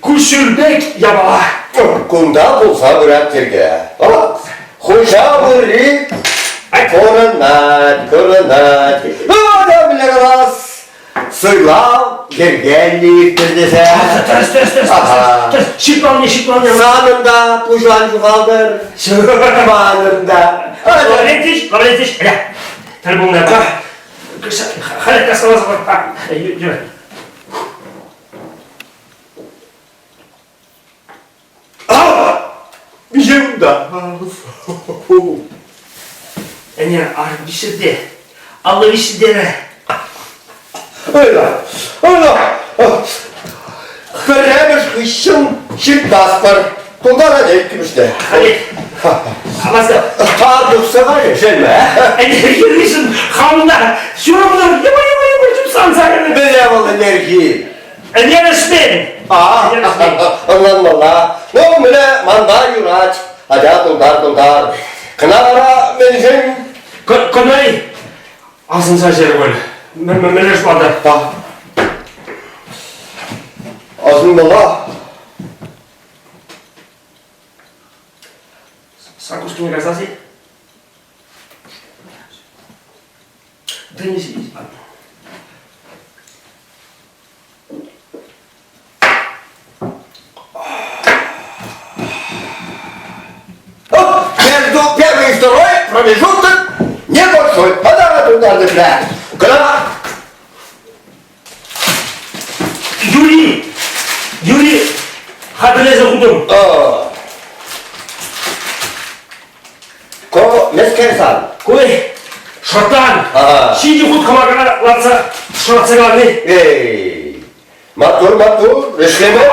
Куҫҫуль пек япала. Кунта пулса пырать йӗрке. Хуҫа пурри курӑнать, курӑнать. Ӑна калас, суйлав йӗркеллӗ ирттӗр тесе. Тӗрӗс, тӗрӗс, тӗрӗс, тӗрӗс. Ҫыпланни, ҫыпланни. Санӑн та пуҫан ҫухалтӑр, манӑн та. Лаврентич, Лаврентич, тӗл пулнӑ. Халь каскаласа пар. Миҫе кунта? Ӗнер ар виҫҫӗрте. 50 виҫҫӗртере. Ӑна, ӑна, пӗрремӗш хыҫҫӑн ҫыртмастпӑр. Тултарать иккӗмӗшне. Халех. Амаса. Тар тухса кайрӗ, шелме. Ӗнер йӗрришӗн хамна ҫурӑмна йӑпа-йӑпа-йӑпа чупсан сарӑлӗ. Мӗне вӑл ӗнерхи? Ӗнер ӗҫмен. А, ӑнланмалла. Ну, мӗне манпа юрать. Атя тултар, тултар. Кӑна вара мӗншӗн? Кӑнай асӑнса ҫӗр пуль. Мӗнле шутлатӑр? Асӑнмалла. Сакушкине кайса-си? Да не сидеть. Между первой и второй промежуток небольшой. Подарок ударный бля. Куда? Юрий! Юрий! Хатӗрлесе хутӑм. Ко мӗскер сан? Кой, шӑртан! Ҫичӗ хут кӑмакана лартса шӑратса калани. Эй, маттур, маттур, ӗҫлеме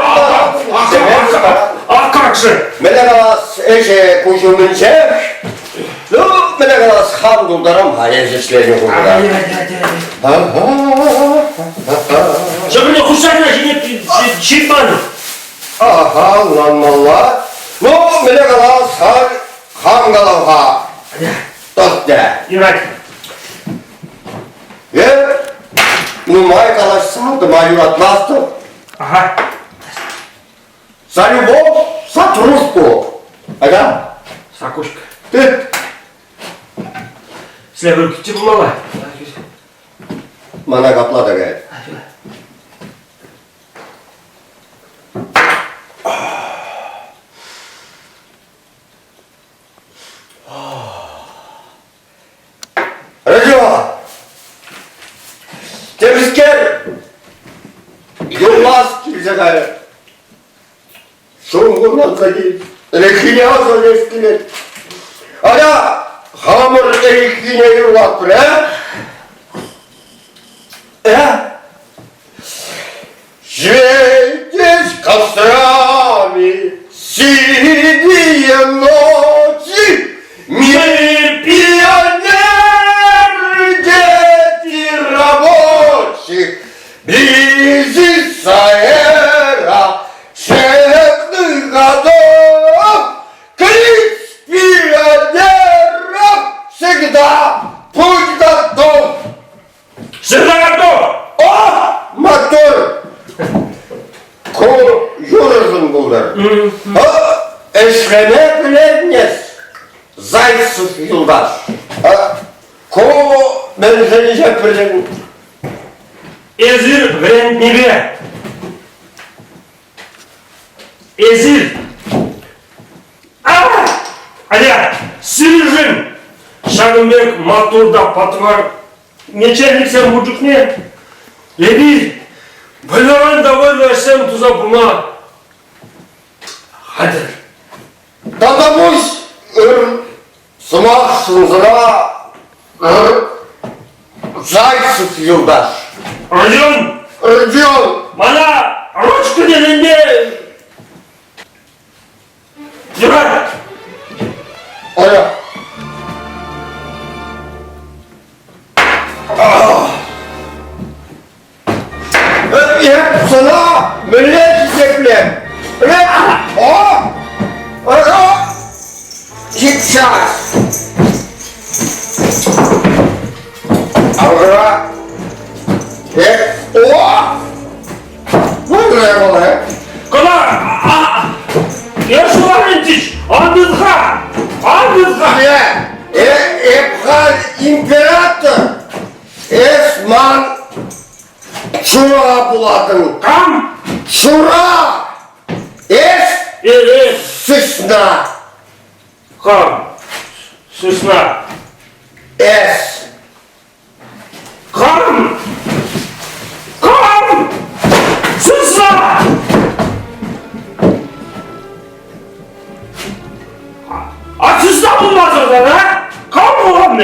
Ах, как же! Мӗне калас, ӗҫӗ куҫ умӗнчех. Ну, мӗне калас, хам тултарам-ха эсӗ ӗҫленӗ хушӑра. Ҫӑкӑрне хушса кӑна ҫине ҫыртман. Аха, ӑнланмалла. Ну, мӗне калас, халь хам калам-ха. Тӑртне. Юрать. Э, нумай калаҫса тӑма юратмастӑп. Ага. За любовь, за дружбу. Ага. Сакушка. Тыт. Силе бір пулмалла. Мана капла та каять. Радио! Темскер юлмас килсе кайрӗ. Шуңгурланса кил. Ӗлӗкхине аса илес килет. Ара, хамӑр ӗлӗкхине юрлатпӑр, э? Э? Светить кострами синие ночи, Мир пионеры, дети рабочих, Близится эра честных годов, Крик пионеров всегда путь готов. Всегда готов! О, мотор! Ку юрӑшӑн пултӑр. Ӗҫлеме пӗлетнес, Зайцев юлташ. Ку мӗншӗн ӗҫе пӗлен? Эсир вӗрентнипе. Эсир Аля, сирӗншӗн ҫакӑн пек маттур та патвар начальниксем пур чухне эпир вӑйлӑран та вӑйлӑ ӗҫсем туса пыма хатӗр. Татапуҫ ыр сӑмах сунсӑра Зайцев юлташ. Родион! Родион! Мана ручка тесен Юрать! Оля! Эп сана мӗнле хисеплем? О! Ага! Сейчас! Ага! Эп, о! Мӗнле вӑл, э? Кӑна Эш Андызха! Андызха! Эп халь император! Эс ман чура пулатӑн. Кам? Чура! Эс сысна. Кам? Сысна. Эс. Кам? Кам? Сысна! А сысна пулмасӑр тата? Кам пулман?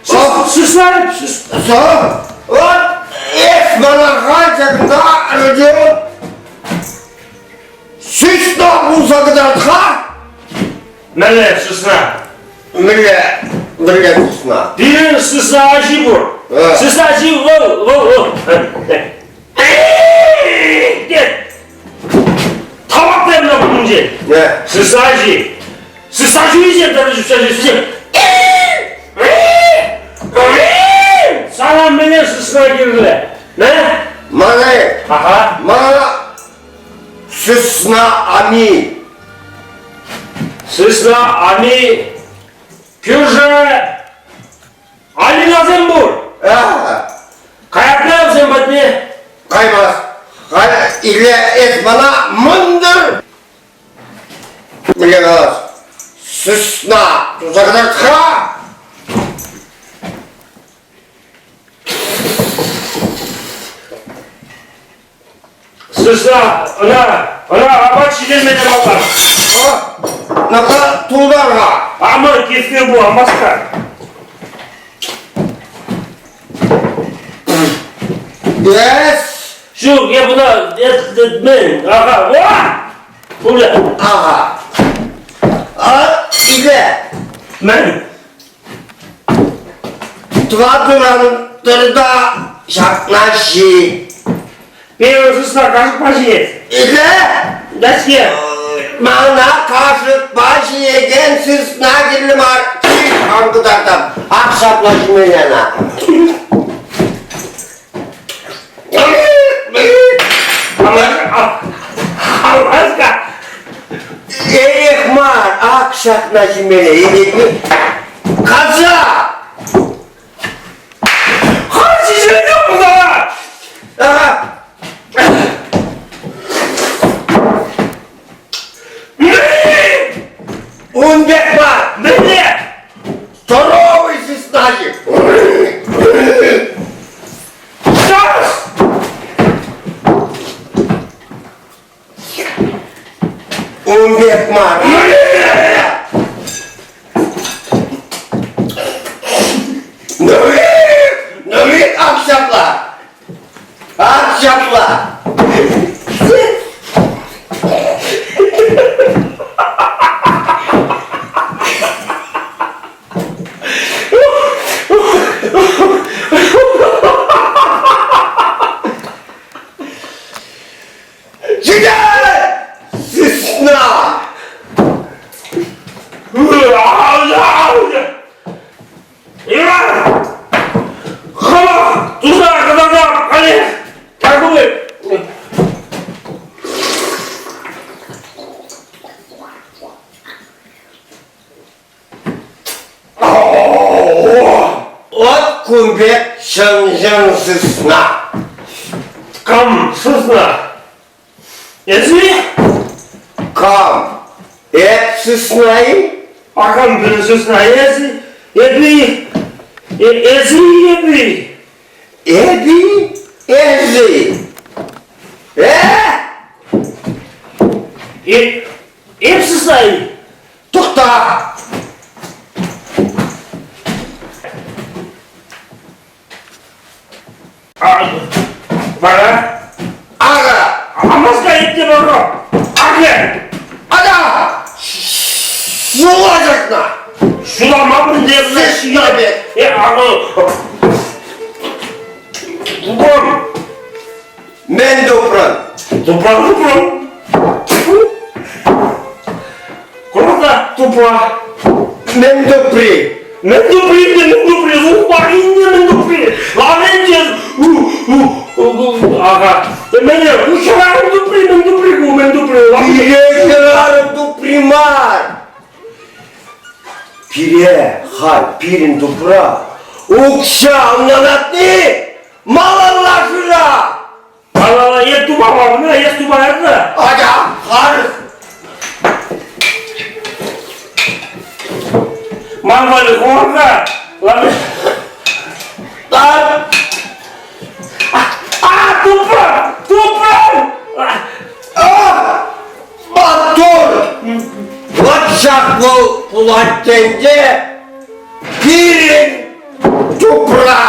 Сысна, сысна. Вот эс мана хачӑкта Родион сысна пулса кӑтарт-ха. Мӗнле сысна? Мӗнле, мӗнле сысна? Пирӗн сысна аҫи пур. Сысна аҫи вӑл, вӑл, вӑл. Тет. Табак темле пулнче. Сысна аҫи. Сысна ҫуйсем тата ҫӳпҫа ҫӳсем. Сана мӗнле сысна кирлӗ? Мӗ? Мана, Ага. мана Сысна ами. Сысна ами кӳршӗ Алинасем пур. Каятна вӗсем патне? Каймас. Халь иле эс мана мӑнтӑр. Мӗнле калас? Сысна туса кӑтарт-ха. Сысна, ӑна, ӑна апат ҫитермелле малтан. Ну-ка, тултар-ха. Амӑр килсе пу, амаска. Yes. Ҫук, я буна, мӗн, ага, о! Пулӗ. Ага. А, иде. Мӗн? Тӑватӑран тӑрта ҫакна ҫи. Пирӗн сысна кашӑкпа ҫиет. Иле? Дасье. Мана кашӑкпа ҫиекен сысна кирлӗ мар. Ан кӑтартам. Ак ҫапла ҫимелле ӑна. Алмазка. Эрех мар, ак ҫакна ҫимелле. Илетни. Коза! Хӑр пултара! Ага. Ун пек мар. Мӗнле? Здоровый сысна-ши? Сас! Ун пек мар. Нурик, ак ҫапла. Ак ҫапла. Ҫитет! Сысна! Иван! Хӑвах туса кӑтартап, халех! Какой? От кун пек чӑн-чӑн сысна. Кам сысна? Эсӗ? Кам? Эп сысна-и? А кам пирӗн сысна? Эсӗ? Эпӗ-и? Эсӗ-и эпӗ-и? Эпӗ-и? Эсӗ-и? Э? Эп сысна-и? Тӑхта! Вара? Ага! Амазга етте баро! Ага! Ага! Ҫулаҫӑртна! Ҫулама пӗлтернӗ Сысна пек! Э, ага! Тупрӑм! Мӗн тупрӑн? Тупра тупрӑм! Курта тупра! Мӗн тупри? Мӗн тупри, мӗн тупри, лухмаринне мӗн тупри? Лаврентьев, ага, мӗне, ку хӗрарӑм тупри, мӗн тупри ку, мӗн тупри? Пире хӗрарӑм тупри мар. Пире халь пирӗн тупра укҫа ӑнланатни малалла шыра! Малалла эп тупаман, эс тупаятна. Атя, харӑс. Ман валли хӑвӑр-ха. Тар. Тупрӑм! Тупрӑм! Маттур! Вот ҫак вӑл пулать тенке пирӗн тупра!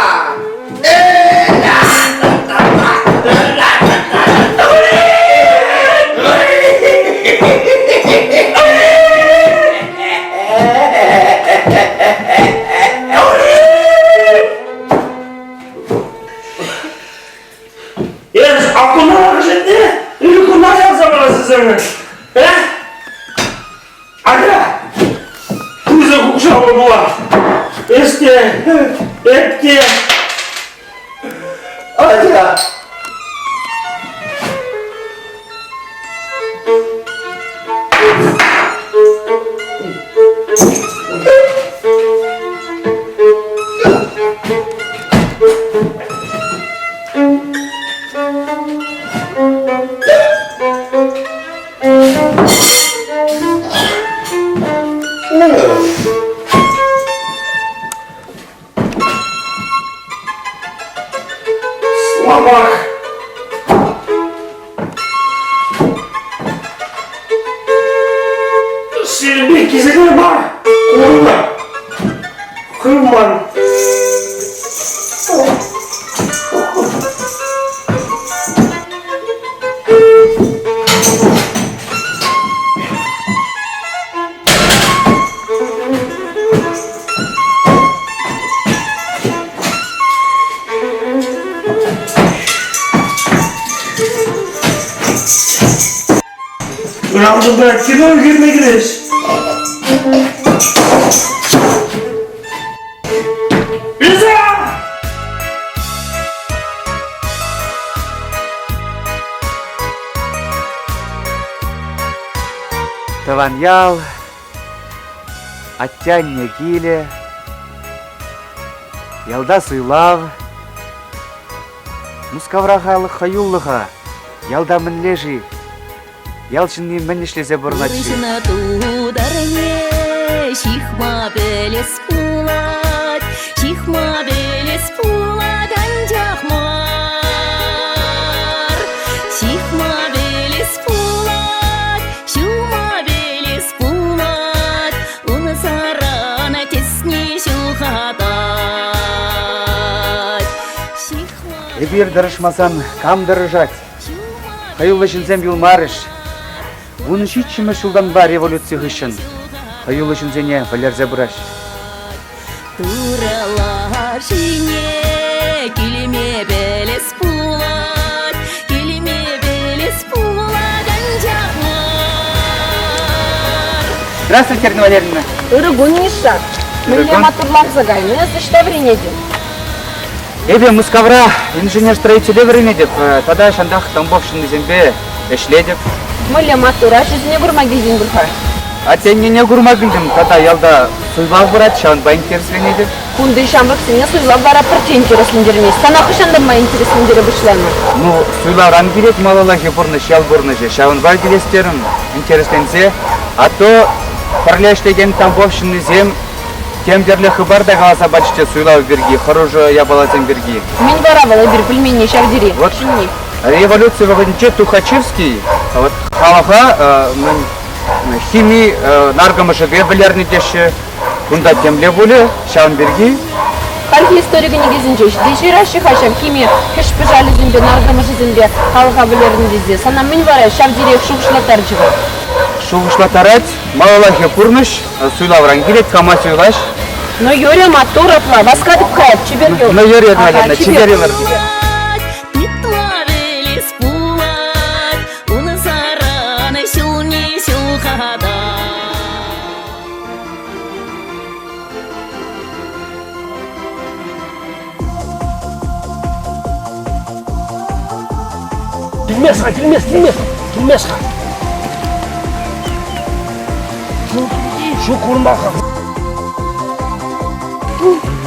Эс акуна ӗҫӗнде ыркуна ярса парасӑсене. Э? Ага! Пысӑк укҫаллӑ пулать. Эс те, эп те. Атя! Слабак! Сирӗнпе кисене мар, курнӑ. Хывман. Ырантӑнта кино ӳкерме килӗҫ. Лиза! Тӑван ял, атте-анне килӗ, ялта суйлав. Мускавра халӑх хӑюллӑ-ха, ялта мӗнле-ши? Ял ҫынни мӗн ӗҫлесе пурӑнать-ши? Пурнӑҫна тутарне ҫыхма пӗлес пулать, ҫыхма пӗлес пулать, анчах мар. Ҫыхма пӗлес пулать, ҫулма пӗлес пулать, унсӑрӑн тӗсне ҫухатать. Эпир тӑрӑшмасан кам тӑрӑшать? Хӑюллӑ ҫынсем юлмарӗҫ. 17-мӗш ҫултанпа революци хыҫҫӑн хӑюллӑ ҫынсене вӗлерсе пыраҫҫӗ. Турӑ лашине килме пӗлес пулать, килме пӗлес пулать, анчах мар. Здравствуйте, Ирина Валерьевна. Ырӑ кун, Миша. Мӗнле матурланса кайнӑ эс ӑҫта вӗренетӗн? Эпӗ Мускавра инженер-строителе вӗренетӗп тата ҫантах Тамбов ҫыннисемпе ӗҫлетӗп. Мӗнле маттур, ачасене курма килтӗн пуль-ха? Атте-аннене курма килтӗм тата ялта суйлав пырать, ҫавӑнпа интересленетӗп. Кунти ҫамрӑксене суйлав вара пӗртте интереслентермест. Сана хӑҫантанпа интереслентере пуҫланӑ? Ну, суйлавран килет малаллахи пурнӑҫ, ял пурнӑҫӗ. Ҫавӑнпа килес терӗм, интересленсе. А то пӗрле ӗҫлекен Тамбов ҫыннисем Тем тӗрлӗ хыпар та каласа пачӗ те суйлав пирки, хӑрушӑ япаласем пирки. Мӗн вара вӑл эпир пӗлменни ҫав тери? Вот Ҫӗнни. революци вӑхӑтӗнче Тухачевский вот халӑха мӗн хими наркӑмӑшӗпе вӗлернӗ теҫҫӗ. Кунта темле пулӗ, ҫавӑн пирки. Хальхи истори кӗнекисенче ҫити ҫыраҫҫӗ-ха ҫав хими хӗҫ-пӑшалӗсемпе, наркӑмӑшӗсемпе халӑха вӗлернӗ тесе. Сана мӗн вара ҫав териех шухӑшлаттарчӗ вӑл? Шухӑшлаттарать малаллахи пурнӑҫ. Суйлавран килет, кама суйлаҫ? Ну, юрӗ, маттур апла, васкатӑп-ха, чипер юл. Ну, юрӗ, наверное, чипер юлӑр. Ытла вилес пулать, унсӑрӑн ҫулне ҫухатать. Килмес-ха, килмес, килмес, килмес-ха. Ҫук курман-ха.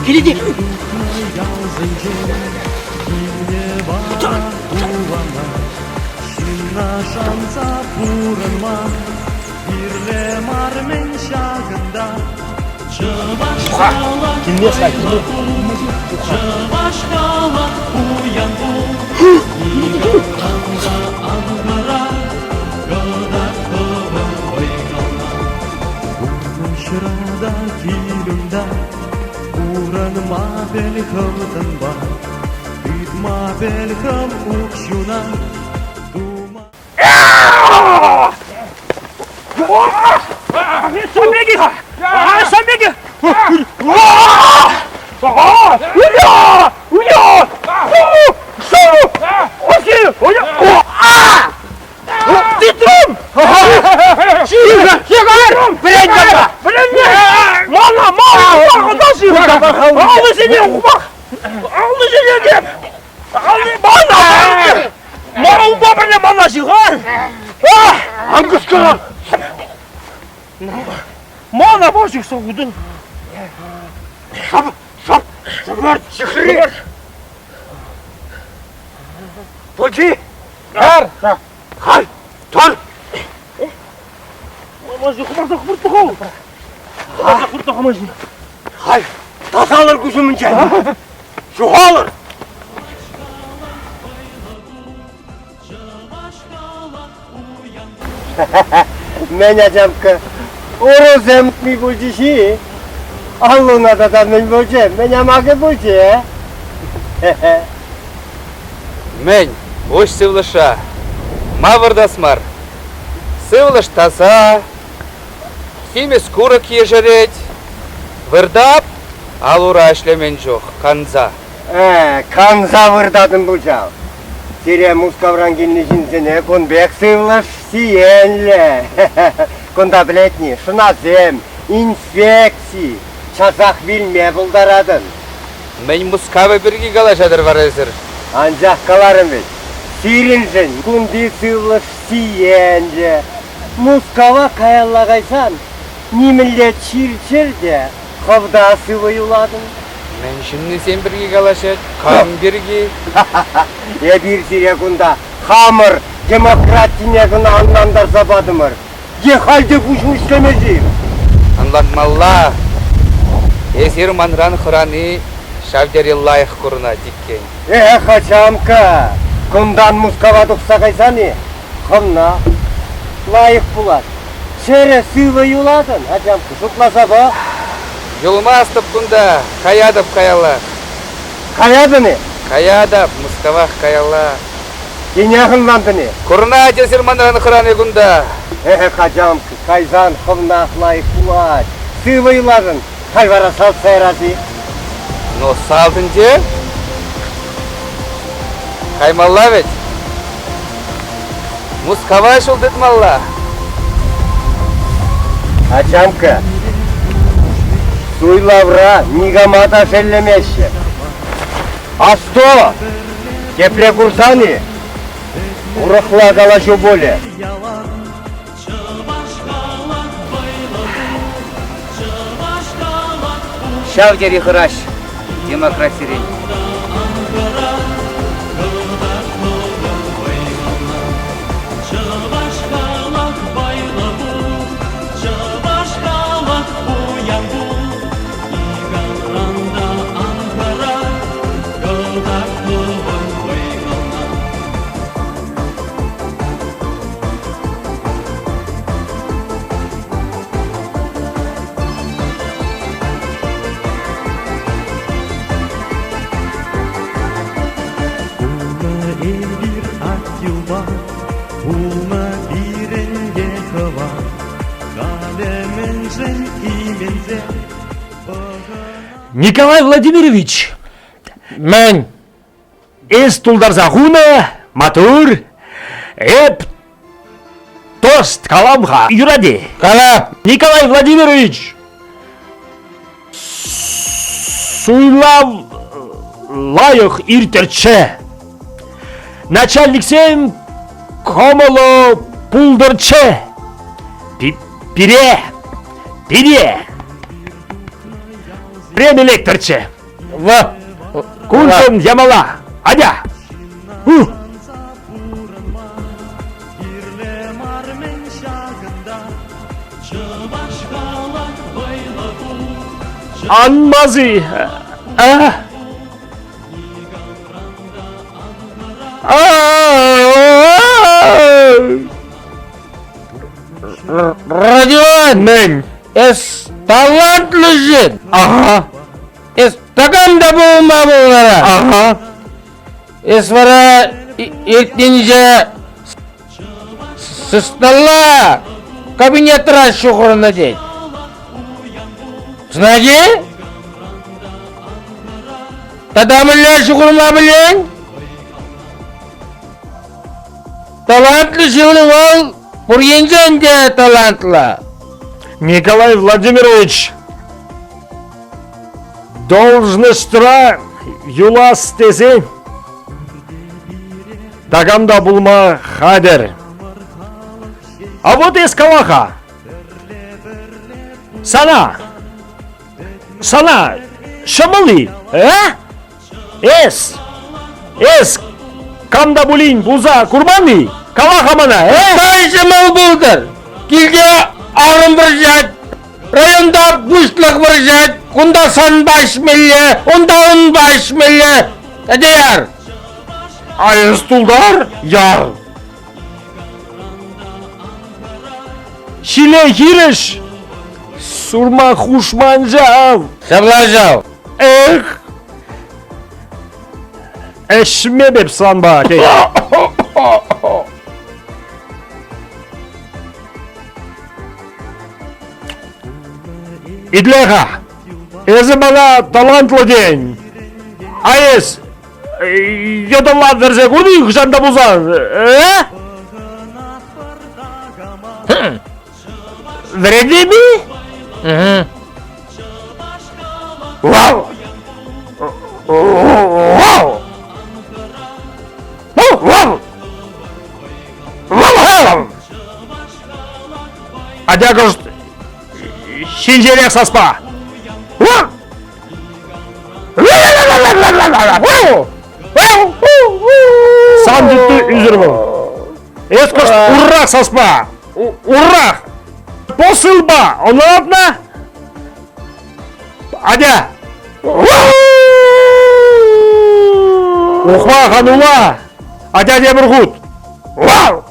Килетех. Ҫынна шанса пурӑнма кирлӗ мар-мӗн ҫакӑнта. Уха! Килмест-ха, килмест. Чӑваш халӑх пуян пул, Никамран та ан хӑра, кӑтартӑвӑн вӑй-хална. Пурнӑҫра та килӳнта пурӑнма пӗл хӑвтӑнпа, тытма пӗл хӑв укҫуна, тума... Самбеги! Самбеги! Уя! Уя! Тытрӑм! Вӗрен Вӗренме! Мана, мана, ухмах, Аллисене ухмах! Аллисене те! Мана! Мана унпа пӗрле мана ҫыхар! Ан кӑшкӑр! Мана пар ҫыхса хутӑн! Шап, шап, шап, ҫыхри! Пулчи! Тӑр! Халь, тӑр! Халь тасалӑр куҫ умӗнчен! Ҫухалӑр! Мӗн, ачамккӑ, урусем ми пулчӗҫ-и? Аллуна тата мӗн пулчӗ, мӗн амакӗ пулчӗ? Мӗн, уҫ сывлӑша, ма выртас мар? Сывлӑш таса, симӗс курӑк ешерет. Выртап, ал-ура ӗҫлемен чух, канса. Э, канса выртатӑн пуль ҫав. Сире Мускавран килнӗ ҫынсене кун пек сывлӑш сиенлӗ. Кунта пӗлетни, шӑнасем, инфекци, часах вилме пултаратӑн. Мӗн Мускавӗ пирки калаҫатӑр вара эсир? Анчах каларӑм вӗт, сирӗншӗн кунти сывлӑш сиенлӗ. Мускава каялла кайсан нимӗнле чир-чӗр те хӑв та сывӑ юлатӑн. Мӗн ҫыннисем пирки калаҫать? Кам пирки? Эпир сире кунта хамӑр демократине кӑна ӑнлантарса патӑмӑр. Е халь те пуҫ ӗҫлемест-и? Ӑнланмалла. Эсир манран хӑрани ҫав тери лайӑх курӑнать иккен. Эх, ачамкка, кунтан Мускава тухса кайсан-и, хӑвна лайӑх пулать. Чӗрӗ сывӑ юлатӑн, ачамкка, шутласа пӑх. Юлмастӑп кунта, каятӑп каялла. Каятӑн-и? Каятӑп, Мускавах каялла. Тинех ӑнлантӑн-и? Курӑнать эсир манран хӑрани кунта. Эх, ачамкка, кайсан хӑвнах лайӑх пулать. Сывӑ юлатӑн, халь вара салтса ярас-и? Ну, салтӑнче. Каймалла вӗт. Мускава ҫул тытмалла. Ачамкка, суйлавра никама та шеллемеҫҫӗ. Асту, тепре курсан-и, урӑхла калаҫу пулӗ. Ҫав тери хӑраҫ демократирен. Пулнӑ эпир Аттилпа, пулнӑ пирӗн те хӑва. Халӗ мӗншӗн именсе Николай Владимирович, мӗн Эс тултарса хунӑ, матур. Эп тост калам-ха, юрать-и? Кала. Николай Владимирович, суйлав лайӑх ирттерччӗ. Начальниксем кӑмӑллӑ пултӑрччӗ. Пире, пире преми лектӗрччӗ. В. Куншӑн ямала. Атя! Чӑваш халӑх вӑйлӑ пул. Анмази. А? Родион! Мӗн? Эс талантлӑ ҫын. Ага. Эс такам та пулма пултарать. Ага. Эс вара иртнинче сысналла кабинетра ҫухӑрнӑ тет. Знаете? Тата мӗнле ҫухӑрма пӗлен? Талантлӑ ҫын вӑл пур енчен те талантлӑ. Николай Владимирович, должностьра юлас тесен такам та пулма хатӗр. А вот эс кала-ха. Сана, сана ҫӑмӑл-и, э? Эс, эс кам та пулин пулса курман-и? Кала-ха мана, э? Кай ҫӑмӑл пултӑр. Килте арӑм вӑрҫать, районта пуҫлӑх вӑрҫать, кунта санпа ӗҫмелле, унта унпа ӗҫмелле. Ӗте яр. А эс тултар, яр. Ҫиле хирӗҫ сурма хушман ҫав. Ҫапла ҫав. Эх! Ӗҫмепӗп санпа, тет. Итле-ха, эсӗ мана талантлӑ тен. А эс йӑтӑлла вӗрсе курнӑ-и хӑҫан та пулсан, э? Вӗрентейми? Вау! Вау! Вау! Вау! Атя кӑшт ҫинҫерех саспа. Сан тӳттӳ ӳсӗр вӑл. Эс кӑшт уррах саспа. Уррах! Посылпа! Ӑнланатна? Атя! Ухма ханула! Атя тепӗр хут! Вау!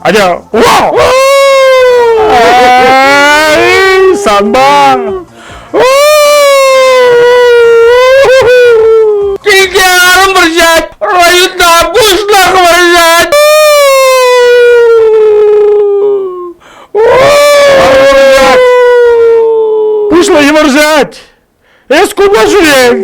Атя! Вау! Санпа! Килте арӑм вӑрҫать, районта пуҫлӑх вӑрҫать. Пуҫлӑхӗ вӑрҫать. Эс кунта ҫӳрен.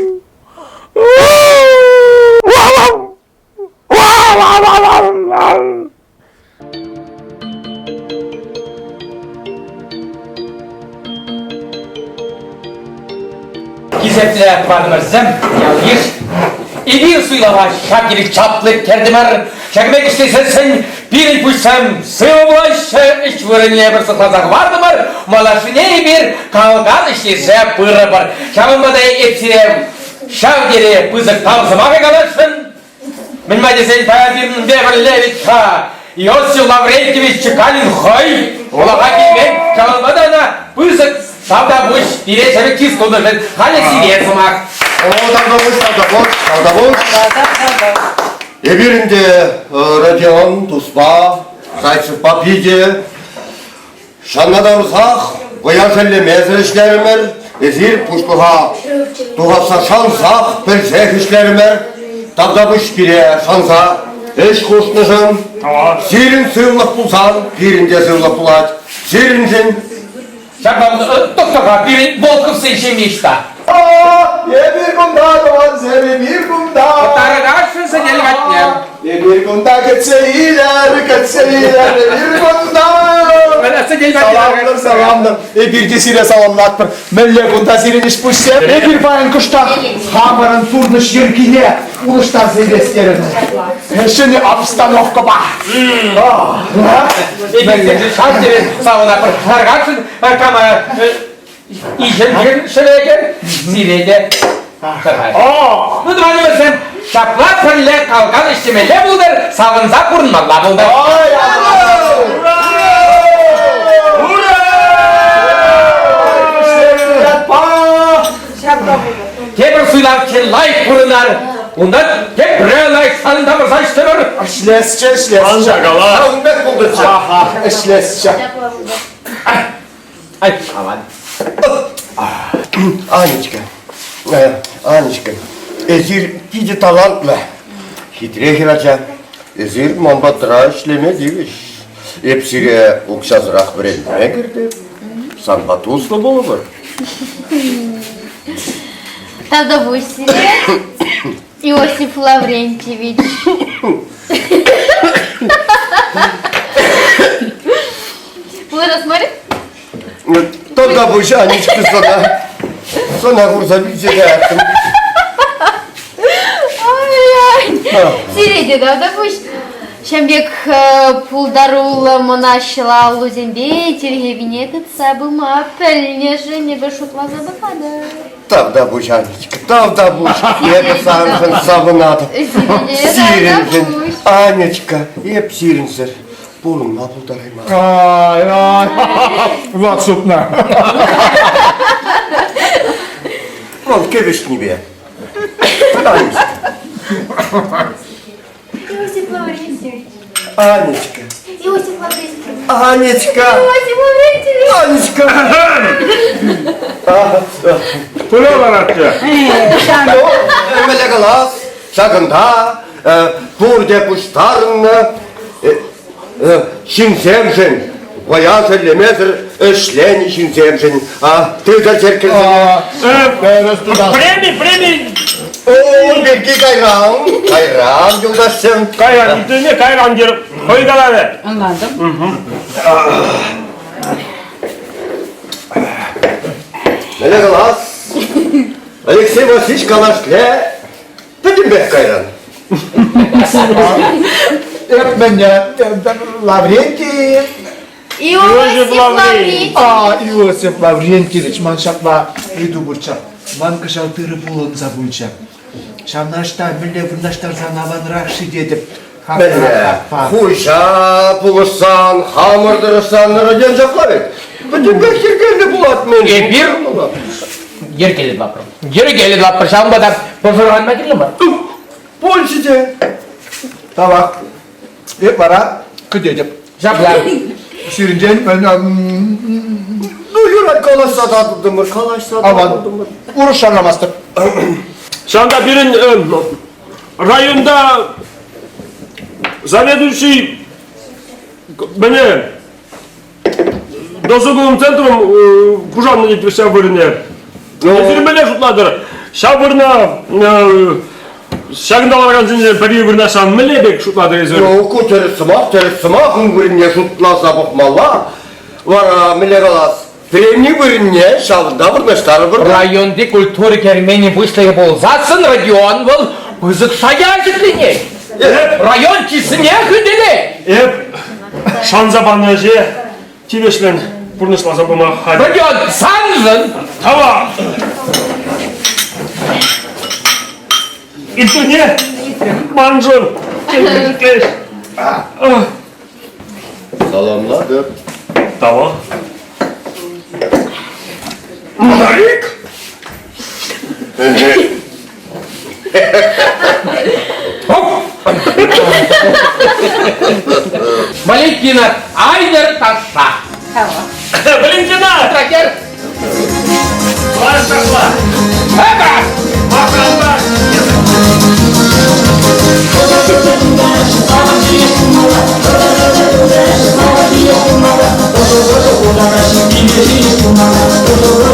Хисеплӗ тӑванӑмӑрсем, ял-йыш, эпир суйлава ҫав тери чаплӑ кӗртӗмӗр. Ҫакӑн пек ӗҫлесессӗн пирӗн пуҫсем сывӑ пулаҫҫӗ, ӗҫ вырӑнне пӗр сыхласа хӑвартӑмӑр, малашне эпир кал-кал ӗҫлесе пырӑпӑр. Ҫавӑнпа та эп сире ҫав тери пысӑк тав сӑмахӗ каласшӑн. Мӗн-ма тесен паян пирӗнпе пӗрле вӗт-ха Иосиф Лаврентьевич Чекалин хӑй улаха килмен, ҫавӑнпа та ӑна пысӑк тавтапуҫ пире ҫӗрӗк чыс тунӑшӑн. Халӗ сире сӑмах. О, тавтапуҫ, тавтапуҫ, тавтапуҫ. Эпир ӗнтӗ Родион туспа, Зайцевпа питӗ Шаннатарсах вӑя шеллемесӗр ӗҫлерӗмӗр, эсир пуҫлӑха тухасса шансах, пӗлсех ӗҫлерӗмӗр. Тавтапуҫ пире шанса ӗҫ хушнӑшӑн. Сирӗн сывлӑх пулсан пирӗн те сывлӑх пулать. Сирӗншӗн Ҫапла, тӑхтӑр-ха, пирӗн Волковсен ҫемйи ӑҫта? Эпир кунта, тӑвансем, эпир кунта. Тарӑнашшӑн сӗтел патне. Эпир кунта кӗтсе илер, кӗтсе илер, эпир кунта. Сӗтел патне. Саламлӑр, саламлӑр. Эпир те сире саламлатпӑр. Мӗнле кунта сирӗн ӗҫ-пуҫсем? Эпир паян кӑштах хамӑрӑн пурнӑҫ йӗркине улӑштарса илес терӗмӗр. Ҫӗнӗ обстановкӑпа. Эпир ҫав тери савӑнатпӑр. Тархасшӑн кама Ишӗлчӗк шӗвекӗр сире те Ну, тӑванӑмӑрсем, ҫапла пӗрле кал-кал ӗҫлемелле пултӑр, савӑнса пурӑнмалла пултӑр. Ура! тытӑнар. Унтан тепре лайӑхсан тавӑрса ӗҫлӗмӗр. Ӗҫлесчӗ, ӗҫлесчӗ. Ан кала. Ҫавӑн пек пултӑрччӗ. Аха, ӗҫлесчӗ. Ай, аван. Анечка, Анечка, эсир питӗ талантлӑ, хитре хӗрача. Эсир ман патра ӗҫлеме тивӗҫ. Эп сире укҫасӑрах вӗренме кӗртӗп. Санпа туслӑ пулӑпӑр. Тавтапуҫ сире, Иосиф Лаврентьевич. Пулӑшас мар-и? Тавтапуҫ, Анечка, сана. Сана курса вилсе каяттӑм. Ай-ай. Сире те тавтапуҫ. Ҫавӑн пек пултаруллӑ мӑнаҫлӑ аллусемпе тилхепине тытса пыма пӗлнӗшӗн эпӗ шутласа пӑхатӑп. Тавтапуҫ, Анечка, тавтапуҫ. Эпӗ саншӑн савӑнатӑп. Сирӗншӗн, Анечка, эп сирӗнсӗр пурӑнма пултарайман. Ай, ай, ват супнӑ. Вӑл кӗвӗҫнипе. Анечка. Иосиф Лаврентьевич. Анечка. Иосиф Лаврентьевич. Анечка. Иосиф Лаврентьевич. Анечка. Пыра ларатчӗ. Мӗнле калас, ҫакӑнта пурте пуҫтарӑннӑ ҫынсемшӗн, вӑя шеллемесӗр ӗҫленӗ ҫынсемшӗн тытӑр черккесене. Преми, преми! Ун пирки кайран, кайран, юлташсем. Кайран, итлеме кайран терӗм. Хӑй каларӗ. Ӑнлантӑм. Мӗнле калас? Алексей Васильевич калашле пӗтӗмпех кайран. Эп мӗне, Лаврентий Иосиф Лаврентьевич. А, Иосиф Лаврентьевич, ман ҫапла ыйту пурччӗ. Ман кӑҫал тырӑ пулӑнса пулчӗ. Ҫавна ӑҫта мӗнле вырнаҫтарсан аванрах-ши тетӗп. Мӗнле? Хуҫа пулӑшсан, хамӑр тӑрӑшсан Родион ҫапла вӗт. Пӗтӗмпех йӗркеллӗ пулать мӗн. Эпир йӗркеллӗ тӑватпӑр. Йӗркеллӗ тӑватпӑр, ҫавӑнпа та пӑшӑрханма кирлӗ мар. Пулчӗ те. Тавах. Эп вара кӗтетӗп. Ҫапла. Сирӗнтен Ну, юрать, калаҫса татӑлтӑмӑр, калаҫса татӑлтӑмӑр. Урӑх шарламастӑп. Ҫавӑнта пирӗн районта заведующий мӗне досуговым центром хушаннӑ тет ҫав вырӑнне. Эсир мӗнле шутлатӑр? Ҫав вырӑна ҫакӑнта ларакансенчен пӗри вырнаҫсан мӗнле пек шутлатӑр эсир? Ну, ку тӗрӗс сӑмах, тӗрӗс сӑмах ун вырӑнне шутласа пӑхмалла. Вара мӗнле калас, преми вырӑнне ҫавӑнта вырнаҫтарӑпӑр. Районти культура керменӗн пуҫлӑхӗ пулсассӑн регион вӑл пысӑк шая ҫӗкленет. Район чысне хӳтӗлет. Эп шанса панӑ ӗҫе тивӗҫлӗн пурнӑҫласа пыма хатӗр. Родион, саншӑн! Тавах! Иртнине маншӑн килӗшет. Саламлатӑп. Тавах. Марик! Валентина, айтӑр ташша! Валентина! Тракер! Лаш ташла! Эпа! Маханба!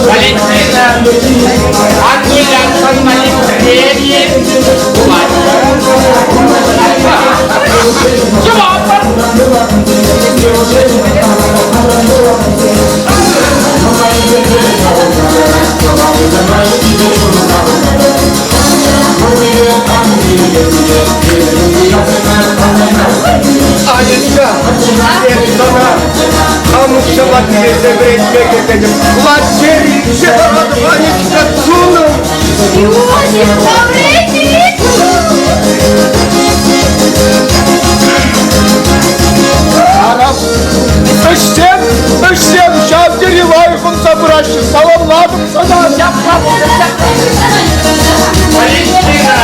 Валентина, Ангулясан премии пулать. Анечка, эп сана амӑшӗ патне вӗрентме кӗтетӗп. Хваттер илсе паратӑп, Анечка, чунӑм. Иосиф Лаврентьевич! Арам, ӗҫсем, ӗҫсем ҫав тери лайӑх ӑнса пыраҫҫӗ. Саламлатӑп сана. Валентина!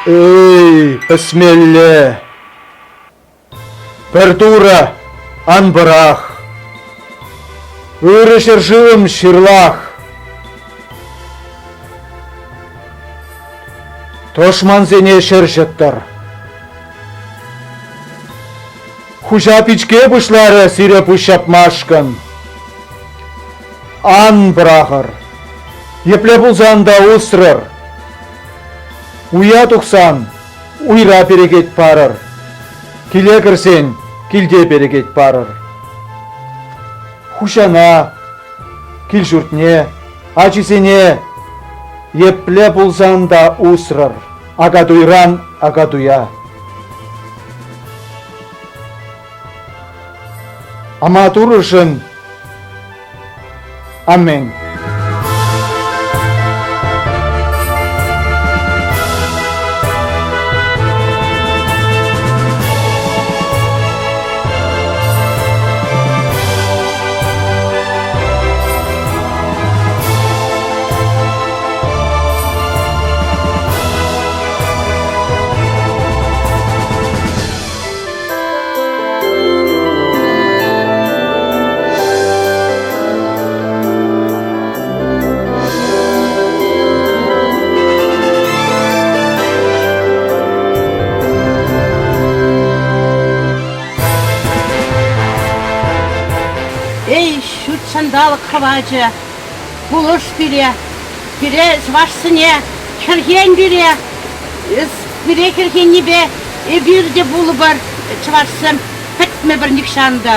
Эй, пӗсмелле! Пӗр Турӑ, ан пӑрах! Ырӑ ҫӗршывӑм ҫырлах! Тӑшмансене ҫӗрҫӗттӗр. Хуҫа пичке пуҫларӗ сире пуҫҫапмашкӑн. Ан пӑрахӑр! Епле пулсан та усрӑр! Уя тухсан уйра перекет парӑр. Киле кӗрсен килте перекет парӑр. Хуҫана, кил-ҫуртне, ачисене епле пулсан та усрӑр. Акатуйран акатуя. Ама Турӑшӑн Амен. Эй, ҫут ҫанталӑк хӑвачӗ, пулӑш пире, пире чӑвашсене, хӗрхен пире. Эс пире хӗрхеннипе эпир те пулӑпӑр, чӑвашсем, пӗтмӗпӗр нихҫан та.